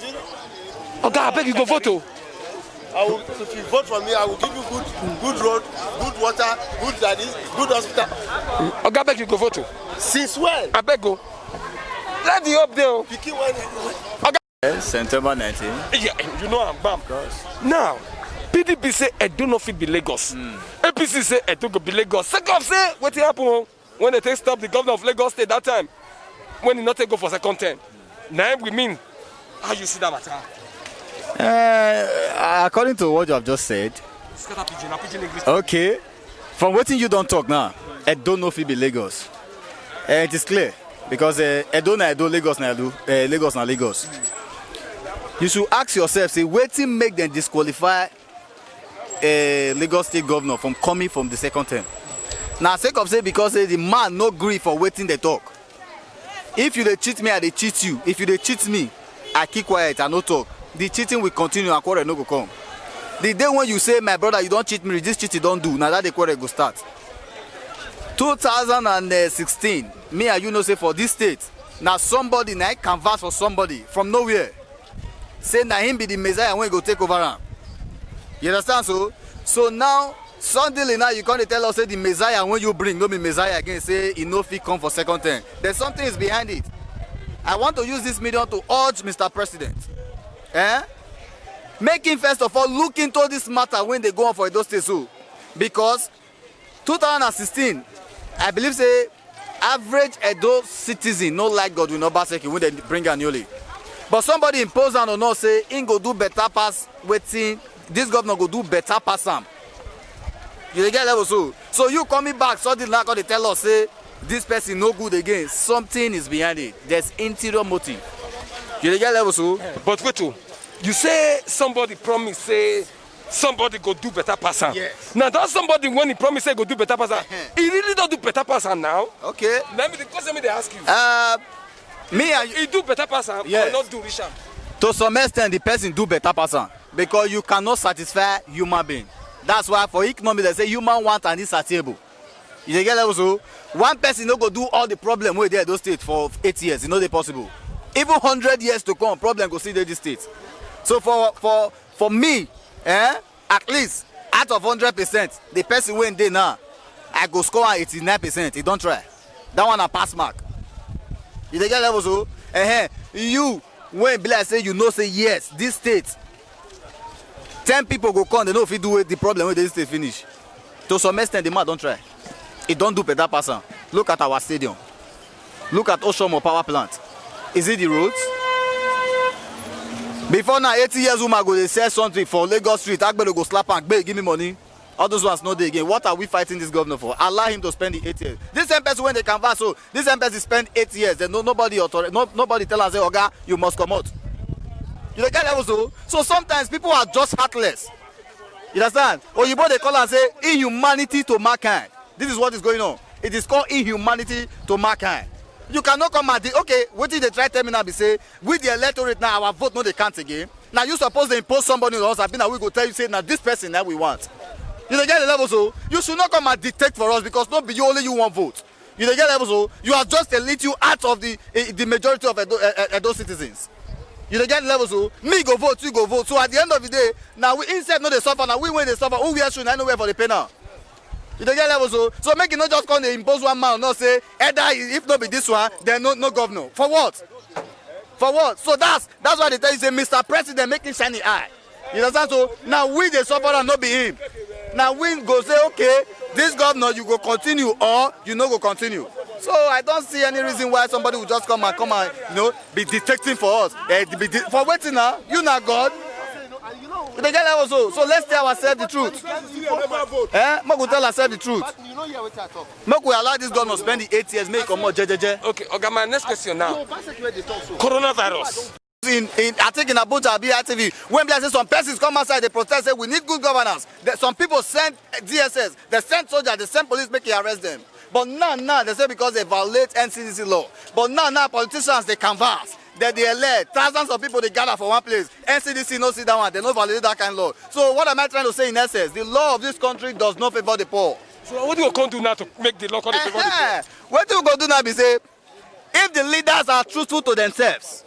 Oga, abeg you go vote o. I will, if you vote for me, I will give you good, good road, good water, good daddy, good hospital. Oga, abeg you go vote o. Since when? Abeg o. Let the hope dey o. Pikin when? Yes, September nineteen. Yeah, you know am, bam. Now, P D P say Edo no fit be Lagos. A P C say Edo go be Lagos. Sake of say wetin happen o, when they take stop the governor of Lagos State that time, when he not take go for second term. Na him we mean. How you see that matter? Uh, according to what you have just said, Scatter pidgin, na pidgin English. Okay. From wetin you don talk now, Edo no fit be Lagos. Eh, it is clear because uh, Edo na Edo, Lagos na Edo, uh, Lagos na Lagos. You should ask yourself, say wetin make dem disqualify uh, Lagos State governor from coming from the second term. Now, sake of say, because say the man no gree for wetin they talk. If you dey cheat me, I dey cheat you. If you dey cheat me, I keep quiet, I no talk. The cheating will continue and quarrel no go come. The day when you say, "My brother, you don't cheat me, this cheating don't do," now that the quarrel go start. two thousand and sixteen, me and you know say for this state, now somebody, now I canvass for somebody from nowhere. Say na him be the Messiah when go take over am. You understand? So, so now, suddenly now you come dey tell us say the Messiah when you bring no be Messiah again, say he no fit come for second term. There's something is behind it. I want to use this medium to urge Mister President, eh? Make him first of all look into this matter when they go on for Edo State so, because two thousand and sixteen, I believe say average Edo citizen no like Godwin Obaseki when they bring Aniole. But somebody impose am or not say him go do better pass wetin this governor go do better pass am. You dey get level so. So you coming back suddenly now come dey tell us say this person no good again. Something is behind it. There's interior motive. You dey get level so. But wait o, you say somebody promise say somebody go do better pass am. Yes. Now that somebody when he promise say go do better pass am, he really don't do better pass am now. Okay. Let me the question me they ask you. Uh, me and you, he do better pass am or not do reach am? To some extent, the person do better pass am because you cannot satisfy human being. That's why for economy they say human want and insatiable. You dey get level so. One person no go do all the problem wey dey Edo State for eight years. E no dey possible. Even hundred years to come, problem go still dey this state. So for for for me, eh, at least out of hundred percent, the person wey dey now, I go score am eighty-nine percent. He don try. That one na pass mark. You dey get level so. Eh, you wey be like say you know say yes, this state, ten people go come, they no fit do with the problem wey dey this state finish. To some extent, the man don try. He don do better pass am. Look at our stadium. Look at Oshomo power plant. Is it the roads? Before now, eighty years woman go dey sell something for Lagos street, Agbero go slap am, "Gbey, give me money." All those ones no dey again. What are we fighting this governor for? Allow him to spend the eight years. This same person when they canvass, so this same person spend eight years. Then no, nobody author, no, nobody tell us say, "Oga, you must come out." You dey get level so. So sometimes people are just heartless. You understand? Oyibo dey call am say inhumanity to mankind. This is what is going on. It is called inhumanity to mankind. You cannot come at the, okay, wetin dey try tell me now be say we the electorate now, our vote no dey count again. Now you suppose dey impose somebody on us, abi na we go tell you say na this person that we want. You dey get the level so. You should not come and dictate for us because no be you only you wan vote. You dey get level so. You are just a little out of the eh, the majority of Edo, eh, eh, Edo citizens. You dey get level so. Me go vote, you go vote. So at the end of the day, now we instead no dey suffer. Now we wey dey suffer, who wear shoe, na no wear for the pay now. You dey get level so. So make you no just come dey impose one man, no say either if no be this one, then no no governor. For what? For what? So that's that's why they tell you say, "Mister President, make him shine him eye." You understand? So now we dey suffer and no be him. Now we go say, "Okay, this governor, you go continue or you no go continue." So I don't see any reason why somebody will just come and come and you know be dictating for us. Eh, be di- for wetin now? You na God. You dey get level so. So let's tell ourselves the truth. Eh? Make we tell ourselves the truth. Make we allow this governor spend the eight years, make e comot jejeje. Okay, Oga, my next question now. Coronavirus. In, in, I think in Abuja, B I T V, when be like say some persons come outside, they protest, say we need good governance. That some people send D S S, they send soldiers, they send police, make e arrest them. But now, now they say because they violate N C D C law. But now, now politicians they canvass, that they elect thousands of people they gather for one place. N C D C no see that one, they no violate that kind of law. So what am I trying to say in essence? The law of this country does not favor the poor. So what do you come do now to make the law come dey favor the poor? Wetin we go do now be say if the leaders are truthful to themselves,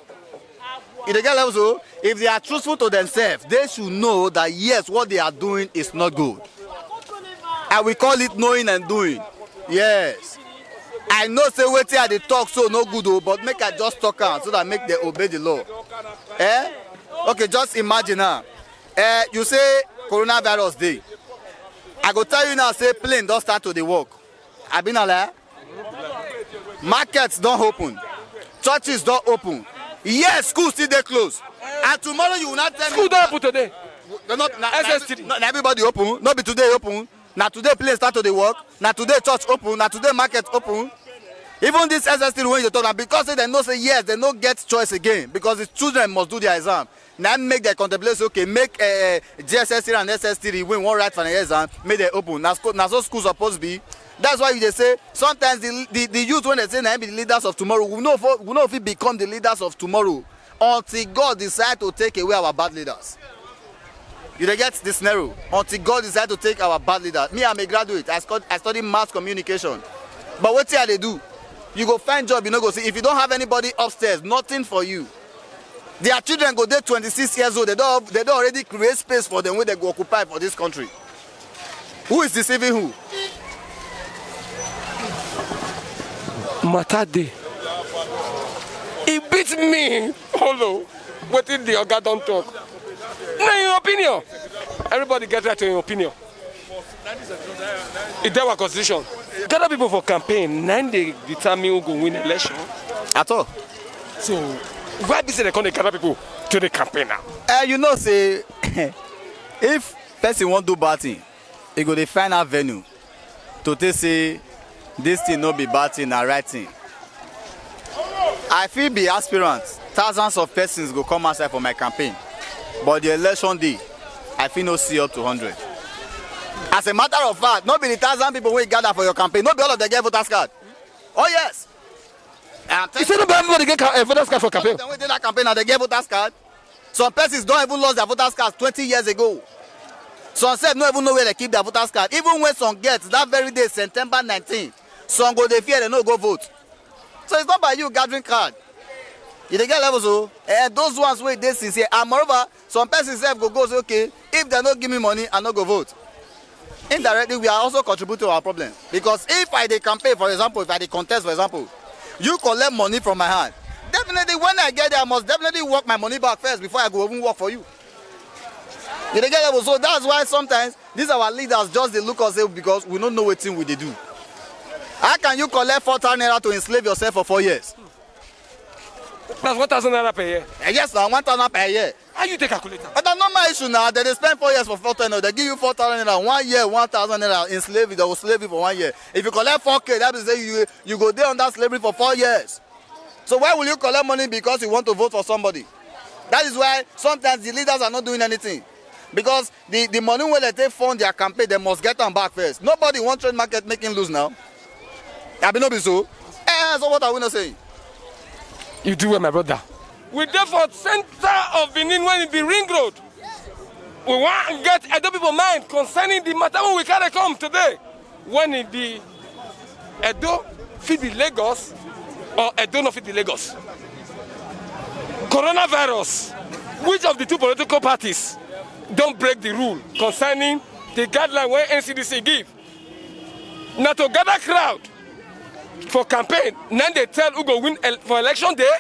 you dey get level so, if they are truthful to themselves, they should know that yes, what they are doing is not good. I will call it knowing and doing. Yes. I know say wetin I dey talk so no good o, but make I just talk am so that make they obey the law. Eh? Okay, just imagine now. Eh, you say coronavirus dey. I go tell you now say plane don start to dey work. Abi na lie? Markets don open. Churches don open. Yes, school still dey close. And tomorrow you will not tell me. School don open today. No, no, na, na, S S three. No, na everybody open. No be today open. Na today place start to dey work. Na today church open. Na today market open. Even this S S three wey you dey talk na because say dem know say yes, dem no get choice again because the children must do their exam. Na im make dem contemplate say, okay, make uh, G S S three and S S three wey wan write final exam, make dem open. Na school, na so school suppose be. That's why you dey say sometimes the the, the youth wey dey say na im be the leaders of tomorrow, we no fit, we no fit become the leaders of tomorrow until God decide to take away our bad leaders. You dey get the scenario? Until God decide to take our bad leaders. Me, I'm a graduate. I, stud- I study mass communication. But wetin I dey do? You go find job, you no go see. If you don't have anybody upstairs, nothing for you. Their children go dey twenty-six years old. They don, they don already create space for them wey they go occupy for this country. Who is deceiving who? Matter dey. E beat me hollow. Wetin the oga don talk? Na im opinion. Everybody get right to im opinion. E dey our constitution. Gather people for campaign, na im dey determine who go win election. At all. So why be say dem come dey gather people to the campaign now? Uh, you know say if person wan do bad thing, e go dey find avenue to take say this thing no be bad thing, na right thing. I fit be aspirant, thousands of persons go come outside for my campaign, but the election day, I fit no see up to hundred. As a matter of fact, no be the thousand people wey gather for your campaign, no be all of them get voters card. Oh yes. I'm You say no be everybody get ca- eh, voters card for campaign. Dem wey dey that campaign, na dem get voters card. Some persons don even lost their voters card twenty years ago. Some sef no even know where they keep their voters card. Even when some get that very day, September nineteen, some go dey fear, they no go vote. So it's not by you gathering card. You dey get levels o. And those ones wey dey sincere. And moreover, some persons sef go go say, okay, if they no give me money, I no go vote. Indirectly, we are also contributing to our problem. Because if I dey campaign, for example, if I dey contest, for example, you collect money from my hand. Definitely, when I get there, I must definitely work my money back first before I go even work for you. You dey get level? So that's why sometimes these our leaders just dey look us say because we no know wetin we dey do. How can you collect four thousand naira to enslave yourself for four years? That's one thousand naira per year. Eh, yes, na one thousand per year. How you take calculator? But na normal issue now. They dey spend four years for four thousand. They give you four thousand naira one year, one thousand naira in slavery. They will slave you for one year. If you collect four K, that means say you you go dey under slavery for four years. So why will you collect money because you want to vote for somebody? That is why sometimes the leaders are not doing anything. Because the, the money wey they take fund their campaign, they must get am back first. Nobody wan trade market make him lose now. Abi no be so? Eh, so what are we not saying? You do well, my brother. We dey for center of Benin when it be ring road. We wan get Edo people mind concerning the matter wey we carry come today. When it be Edo fit be Lagos or Edo no fit be Lagos. Coronavirus, which of the two political parties don break the rule concerning the guideline wey N C D C give? Na to gather crowd for campaign, na dey tell who go win el- for election day.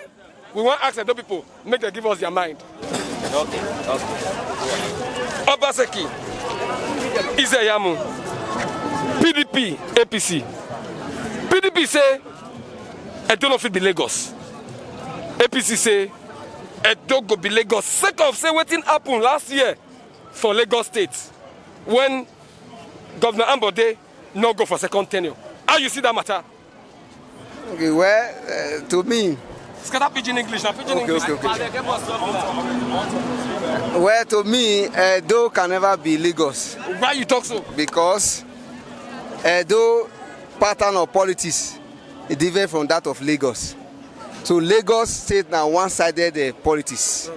We wan ask Edo people make dem give us their mind. Okay, okay. Obaseki, Izeyamu, P D P, A P C. P D P say Edo no fit be Lagos. A P C say Edo go be Lagos sake of say wetin happen last year for Lagos State when Governor Ambode no go for second tenure. How you see that matter? Okay, well, uh, to me, Scatter pidgin English, na pidgin Okay, English. Okay, okay. Well, to me, Edo can never be Lagos. Why you talk so? Because Edo pattern of politics is different from that of Lagos. So Lagos state na one-sided uh, politics.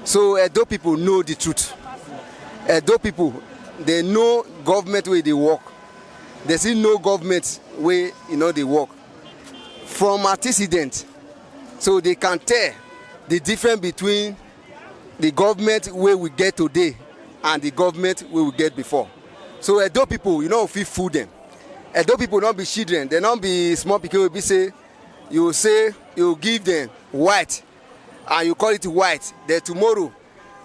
So Edo people know the truth. Edo people, they know government wey dey work. They still know government wey e no dey work. From antecedent, so they can tell the difference between the government wey we get today and the government wey we get before. So Edo people, you no fit fool them. Edo people no be children, they no be small pikin wey be say you say you give them white and you call it white, then tomorrow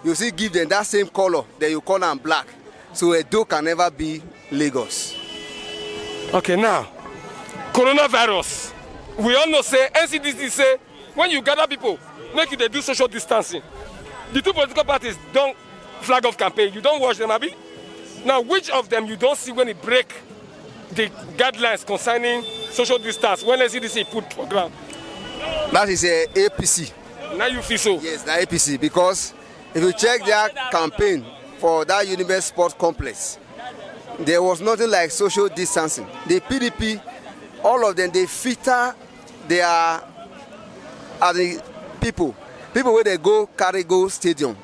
you still give them that same color, then you call am black. So Edo can never be Lagos. Okay, now, coronavirus. We all know say N C D C say when you gather people, make you dey do social distancing. The two political parties don flag off campaign. You don watch them, abi? Now, which of them you don see when e break the guidelines concerning social distance when N C D C put for ground? That is uh, A P C. Now you feel so. Yes, the A P C, because If you check their campaign for that Unibet Sport Complex, there was nothing like social distancing. The P D P, all of them, they filter their, are the people, people where they go carry go stadium,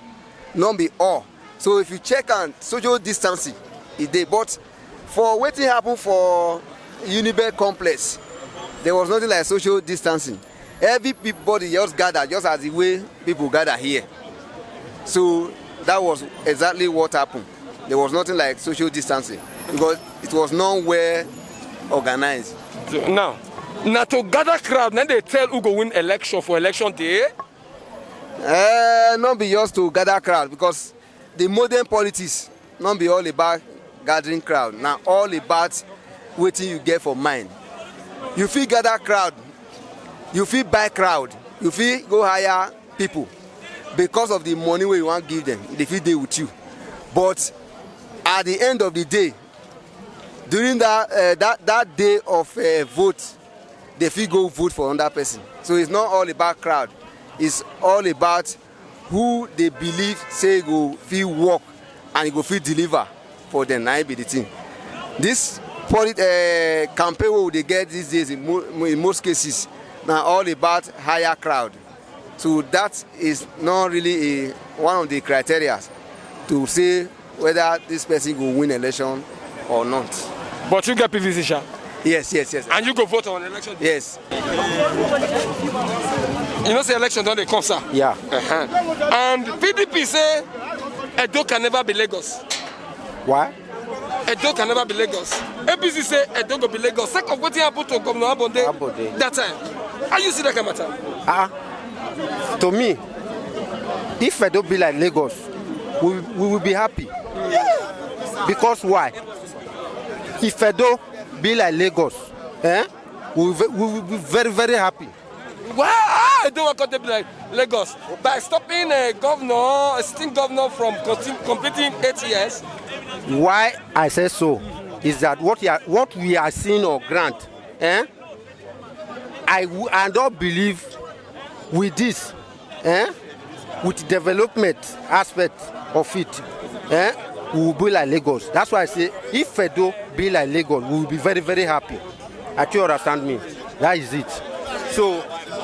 not be all. So if you check and social distancing, it dey. But for wetin happen for Unibet Complex, there was nothing like social distancing. Everybody just gather, just as the way people gather here. So that was exactly what happened. There was nothing like social distancing because it was not well organized. So now, na to gather crowd, na dey tell who go win election for election day. Uh, not be just to gather crowd, because the modern politics not be all about gathering crowd. Now all about wetin you get for mind. You fit gather crowd, you fit buy crowd, you fit go hire people because of the money wey you wan give them, they fit dey with you. But at the end of the day, during that uh, that that day of uh, vote, they fit go vote for another person. So it's not all about crowd. It's all about who they believe say go fit work and go fit deliver for them. Na im be the thing. This polit- uh, campaign wey we dey get these days, in, mo- in most cases, na all about higher crowd. So that is not really a, one of the criteria to say whether this person go win election or not. But you get P V C, sha? Yes, yes, yes. And you go vote on election day? Yes. You know say election don dey come, sir. Yeah. Uh-huh. And P D P say Edo can never be Lagos. Why? Edo can never be Lagos. A P C say Edo go be Lagos. Sake of wetin happen to Governor Ambode Ambode. That time. How you see that kind of matter? Ah, to me, if Edo be like Lagos, we, we will be happy. Because why? If Edo be like Lagos, eh, we will ve- we will be very, very happy. Why? Ah, I don't want to be like Lagos by stopping a governor, a sitting governor from conti- completing eight years. Why I say so is that what you are, what we are seeing on ground, eh? I w- I don't believe with this, eh? With development aspect of it, eh? We will be like Lagos. That's why I say if Edo be like Lagos, we will be very, very happy. I think you understand me. That is it. So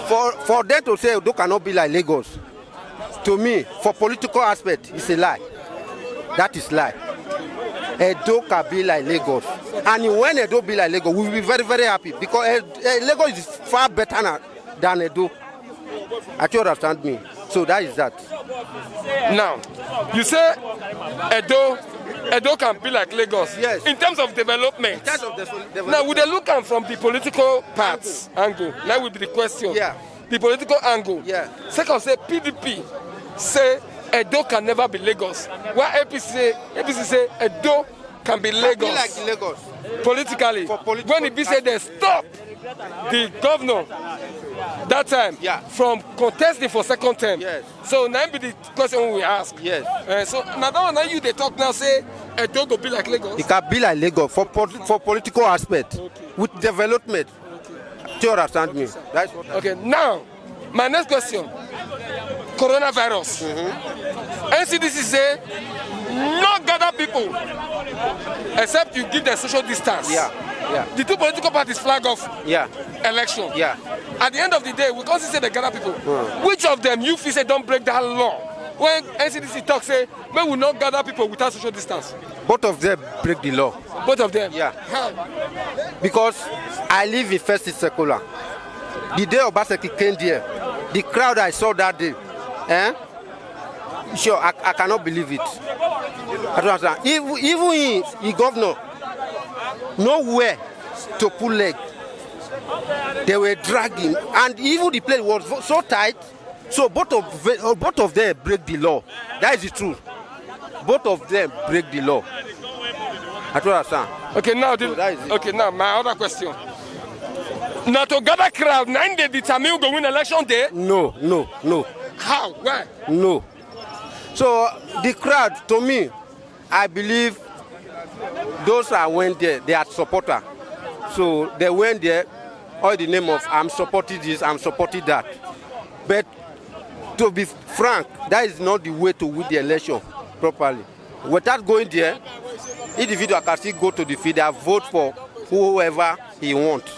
for for them to say Edo cannot be like Lagos, to me, for political aspect, it's a lie. That is lie. Edo can be like Lagos. And when Edo be like Lagos, we will be very, very happy because eh, eh, Lagos is far better na- than Edo. I think you understand me. So that is that. Now, you say Edo, Edo can be like Lagos. Yes. In terms of development. In terms of the development. Now, we dey look am from the political part angle. Now will be the question. Yeah. The political angle. Yeah. Second, say P D P say Edo can never be Lagos. Why A P C say A P C say Edo can be Lagos? Can be like Lagos. Politically. For political When e be say they stop the governor that time Yeah. from contesting for second term. Yes. So now be the question we ask. Yes. Uh, so now that one now you dey talk now say Edo go be like Lagos. It can be like Lagos for po- for political aspect with development. Do you understand me? That's what. Okay, now my next question. Coronavirus. N C D C say no gather people except you give them social distance. Yeah, yeah. The two political parties flag off Yeah. election. Yeah. At the end of the day, we can't say they gather people. Which of them you feel say don't break that law? When N C D C talk say, may we not gather people without social distance. Both of them break the law. Both of them. Yeah. How? Because I live in First Circular. The day Obaseki came there, the crowd I saw that day, eh? Sure, I, I cannot believe it. I don't understand. Even, even he, he governor, nowhere to put leg. They were dragging, and even the place was vo- so tight. So both of ve- uh, both of them break the law. That is the truth. Both of them break the law. I don't understand. Okay, now the, So that is it. okay, now my other question. Now to gather crowd, nine day determine who go win election day. No, no, no, How? Why? no. So the crowd, to me, I believe those that went there, they are supporter. So they went there, all the name of I'm supporting this, I'm supporting that. But To be frank, that is not the way to win the election properly. Without going there, individual can still go to the field and vote for whoever he wants.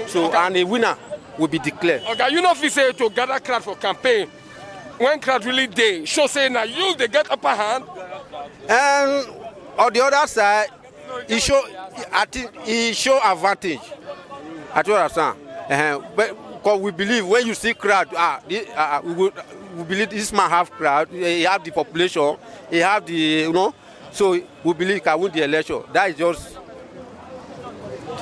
So, and a winner will be declared. Oga, you know, if you say to gather crowd for campaign, when crowd really dey, show say na you dey get upper hand. And on the other side, he show, I think he show advantage. I don't understand. Uh-huh. But because we believe when you see crowd, ah, the, uh, we, will, we believe this man have crowd. He have the population. He have the, you know. So we believe he can win the election. That is just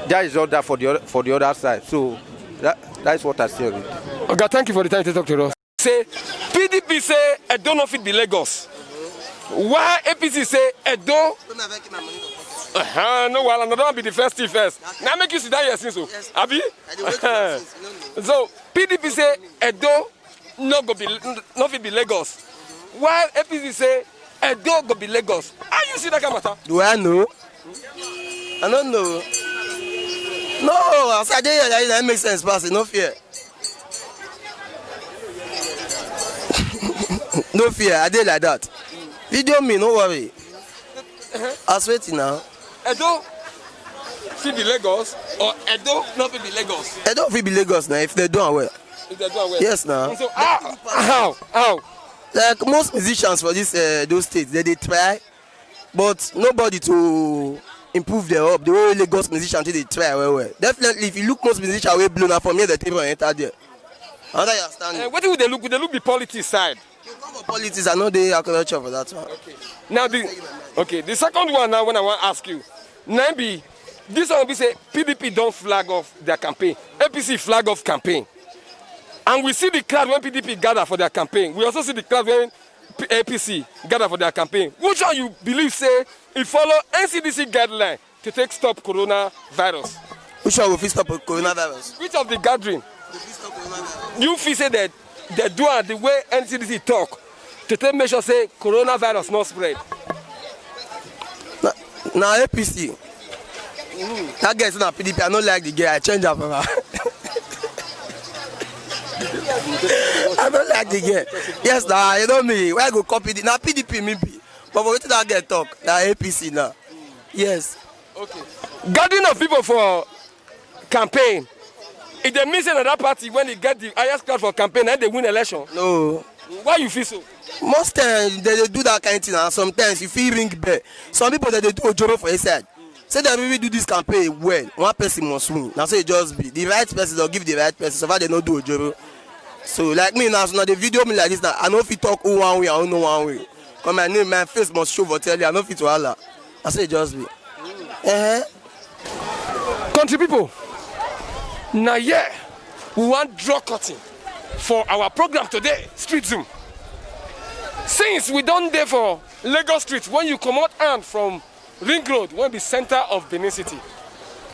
that is just that for the other, for the other side. So that that is what I say. Oga, thank you for the time to talk to us. Say P D P say Edo no fit be Lagos. Why A P C say Edo? Uh-huh, no wahala, no don be the first thing first. Now make you sit down here since so. Abi? So P D P say Edo no go be, no fit be Lagos. While A P C say Edo go be Lagos. How you see that kind of matter? Do I know? I don't know. No, I said I dey here, that makes sense, pass it, no fear. No fear, I dey like that. Video me, no worry. I swear to you now. Edo fit be Lagos or Edo no fit be Lagos? Edo fit be Lagos now if they do am well. If they do am well. Yes now. So how, how, how? Like most musicians for this uh, those states, they dey try, but nobody to improve their up. The way Lagos musicians dey try well well. Definitely, if you look most musicians wey blow na from here the table enter there. Another you understand? Uh, wetin we dey look, we dey look the politics side. You come for politics, I know the agriculture for that one. Now the okay, the second one now when I wan ask you, na be this one be say P D P don flag off their campaign, A P C flag off campaign, and we see the crowd when P D P gather for their campaign. We also see the crowd when P- A P C gather for their campaign. Which one you believe say e follow N C D C guideline to take stop coronavirus? Which one go fit stop coronavirus? Which of the gathering you feel say that they do am the way N C D C talk to take make sure say coronavirus no spread? Na, na A P C. That girl say na P D P. I no like the girl. I change her for her. I don't like the girl. Yes, na you know me. Why I go copy the? Na P D P me be. But for wetin that girl talk, na A P C now. Yes. Okay. Gathering of people for campaign, e dey mean say na that party when e get the highest crowd for campaign na dey win election? No. Why you feel so? Most times they dey do that kind thing, and sometimes you feel ring bell. Some people they dey do ojoro for inside. Say dem really do this campaign well, one person must win. Na so e just be. The right person don give the right person. So far they no do ojoro. So like me now, so now they video me like this now. I no fit talk who one way, I no know one way. Come my name, my face must show for tell you. I no fit wahala. Na so e just be. Uh-huh. Country people, na here we wan draw curtain for our program today, Street Zoom. Since we don dey for Lagos street, when you comot hand from Ring Road, wey be center of Benin City,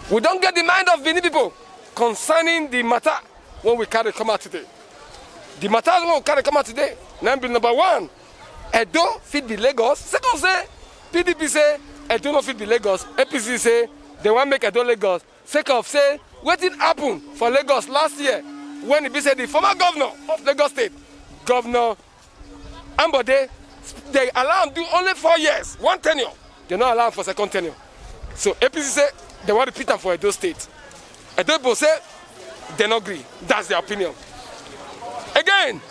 we don get the mind of Benin people concerning the matter wey we carry come out today. The matter wey we carry come out today, na be number one, Edo fit be Lagos. Second say, P D P say Edo no fit be Lagos. A P C say they wan make Edo Lagos. Sake of say wetin happen for Lagos last year when e be say the former governor of Lagos State, Governor Ambode, they allow am do only four years, one tenure. They no allow am for second tenure. So A P C say they wan repeat am for Edo State. Edo people say they no gree. That's their opinion. Again,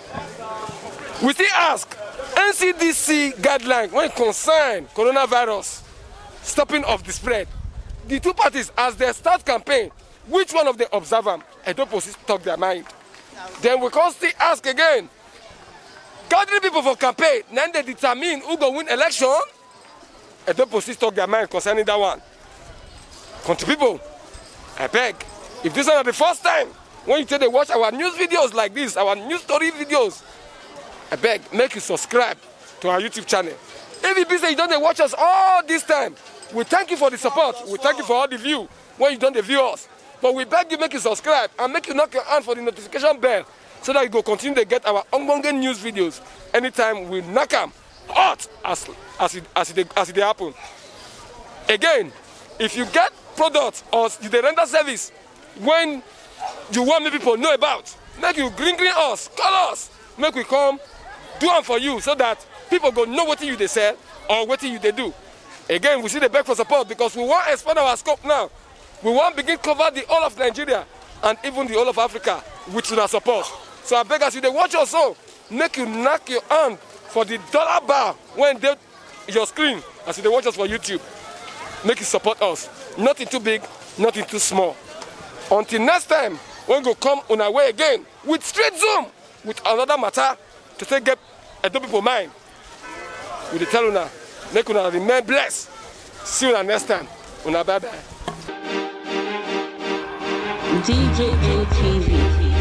we still ask N C D C guideline when concern coronavirus, stopping of the spread. The two parties, as they start campaign, which one of them observe am? Edo people still talk their mind. Then we come still ask again. Gathering people for campaign, na dey determine who go win election. Edo people still talk their mind concerning that one. Country people, I beg, if this one na the first time when you take dey watch our news videos like this, our news story videos, I beg, make you subscribe to our YouTube channel. If e be say you don dey watch us all this time, we thank you for the support. We thank you for all the view when you don dey view us. But we beg you make you subscribe and make you knock your hand for the notification bell so that you go continue to get our ongoing news videos anytime we knock am hot as as it as it dey as it dey happen. Again, if you get product or you dey render service when you want make people know about, make you green green us, call us. Make we come do am for you so that people go know wetin you dey sell or wetin you dey do. Again, we still dey beg for support because we wan expand our scope now. We wan begin cover the whole of Nigeria and even the whole of Africa with una support. So I beg, as you dey watch us so, make you knack your hand for the dollar bar wey dey your screen as you dey watch us for YouTube. Make you support us. Nothing too big, nothing too small. Until next time, when we go come una way again with Street Zoom, with another matter to take get Edo people mind. We dey tell una, make una remain blessed. See una next time. Una bye bye. D J J T V.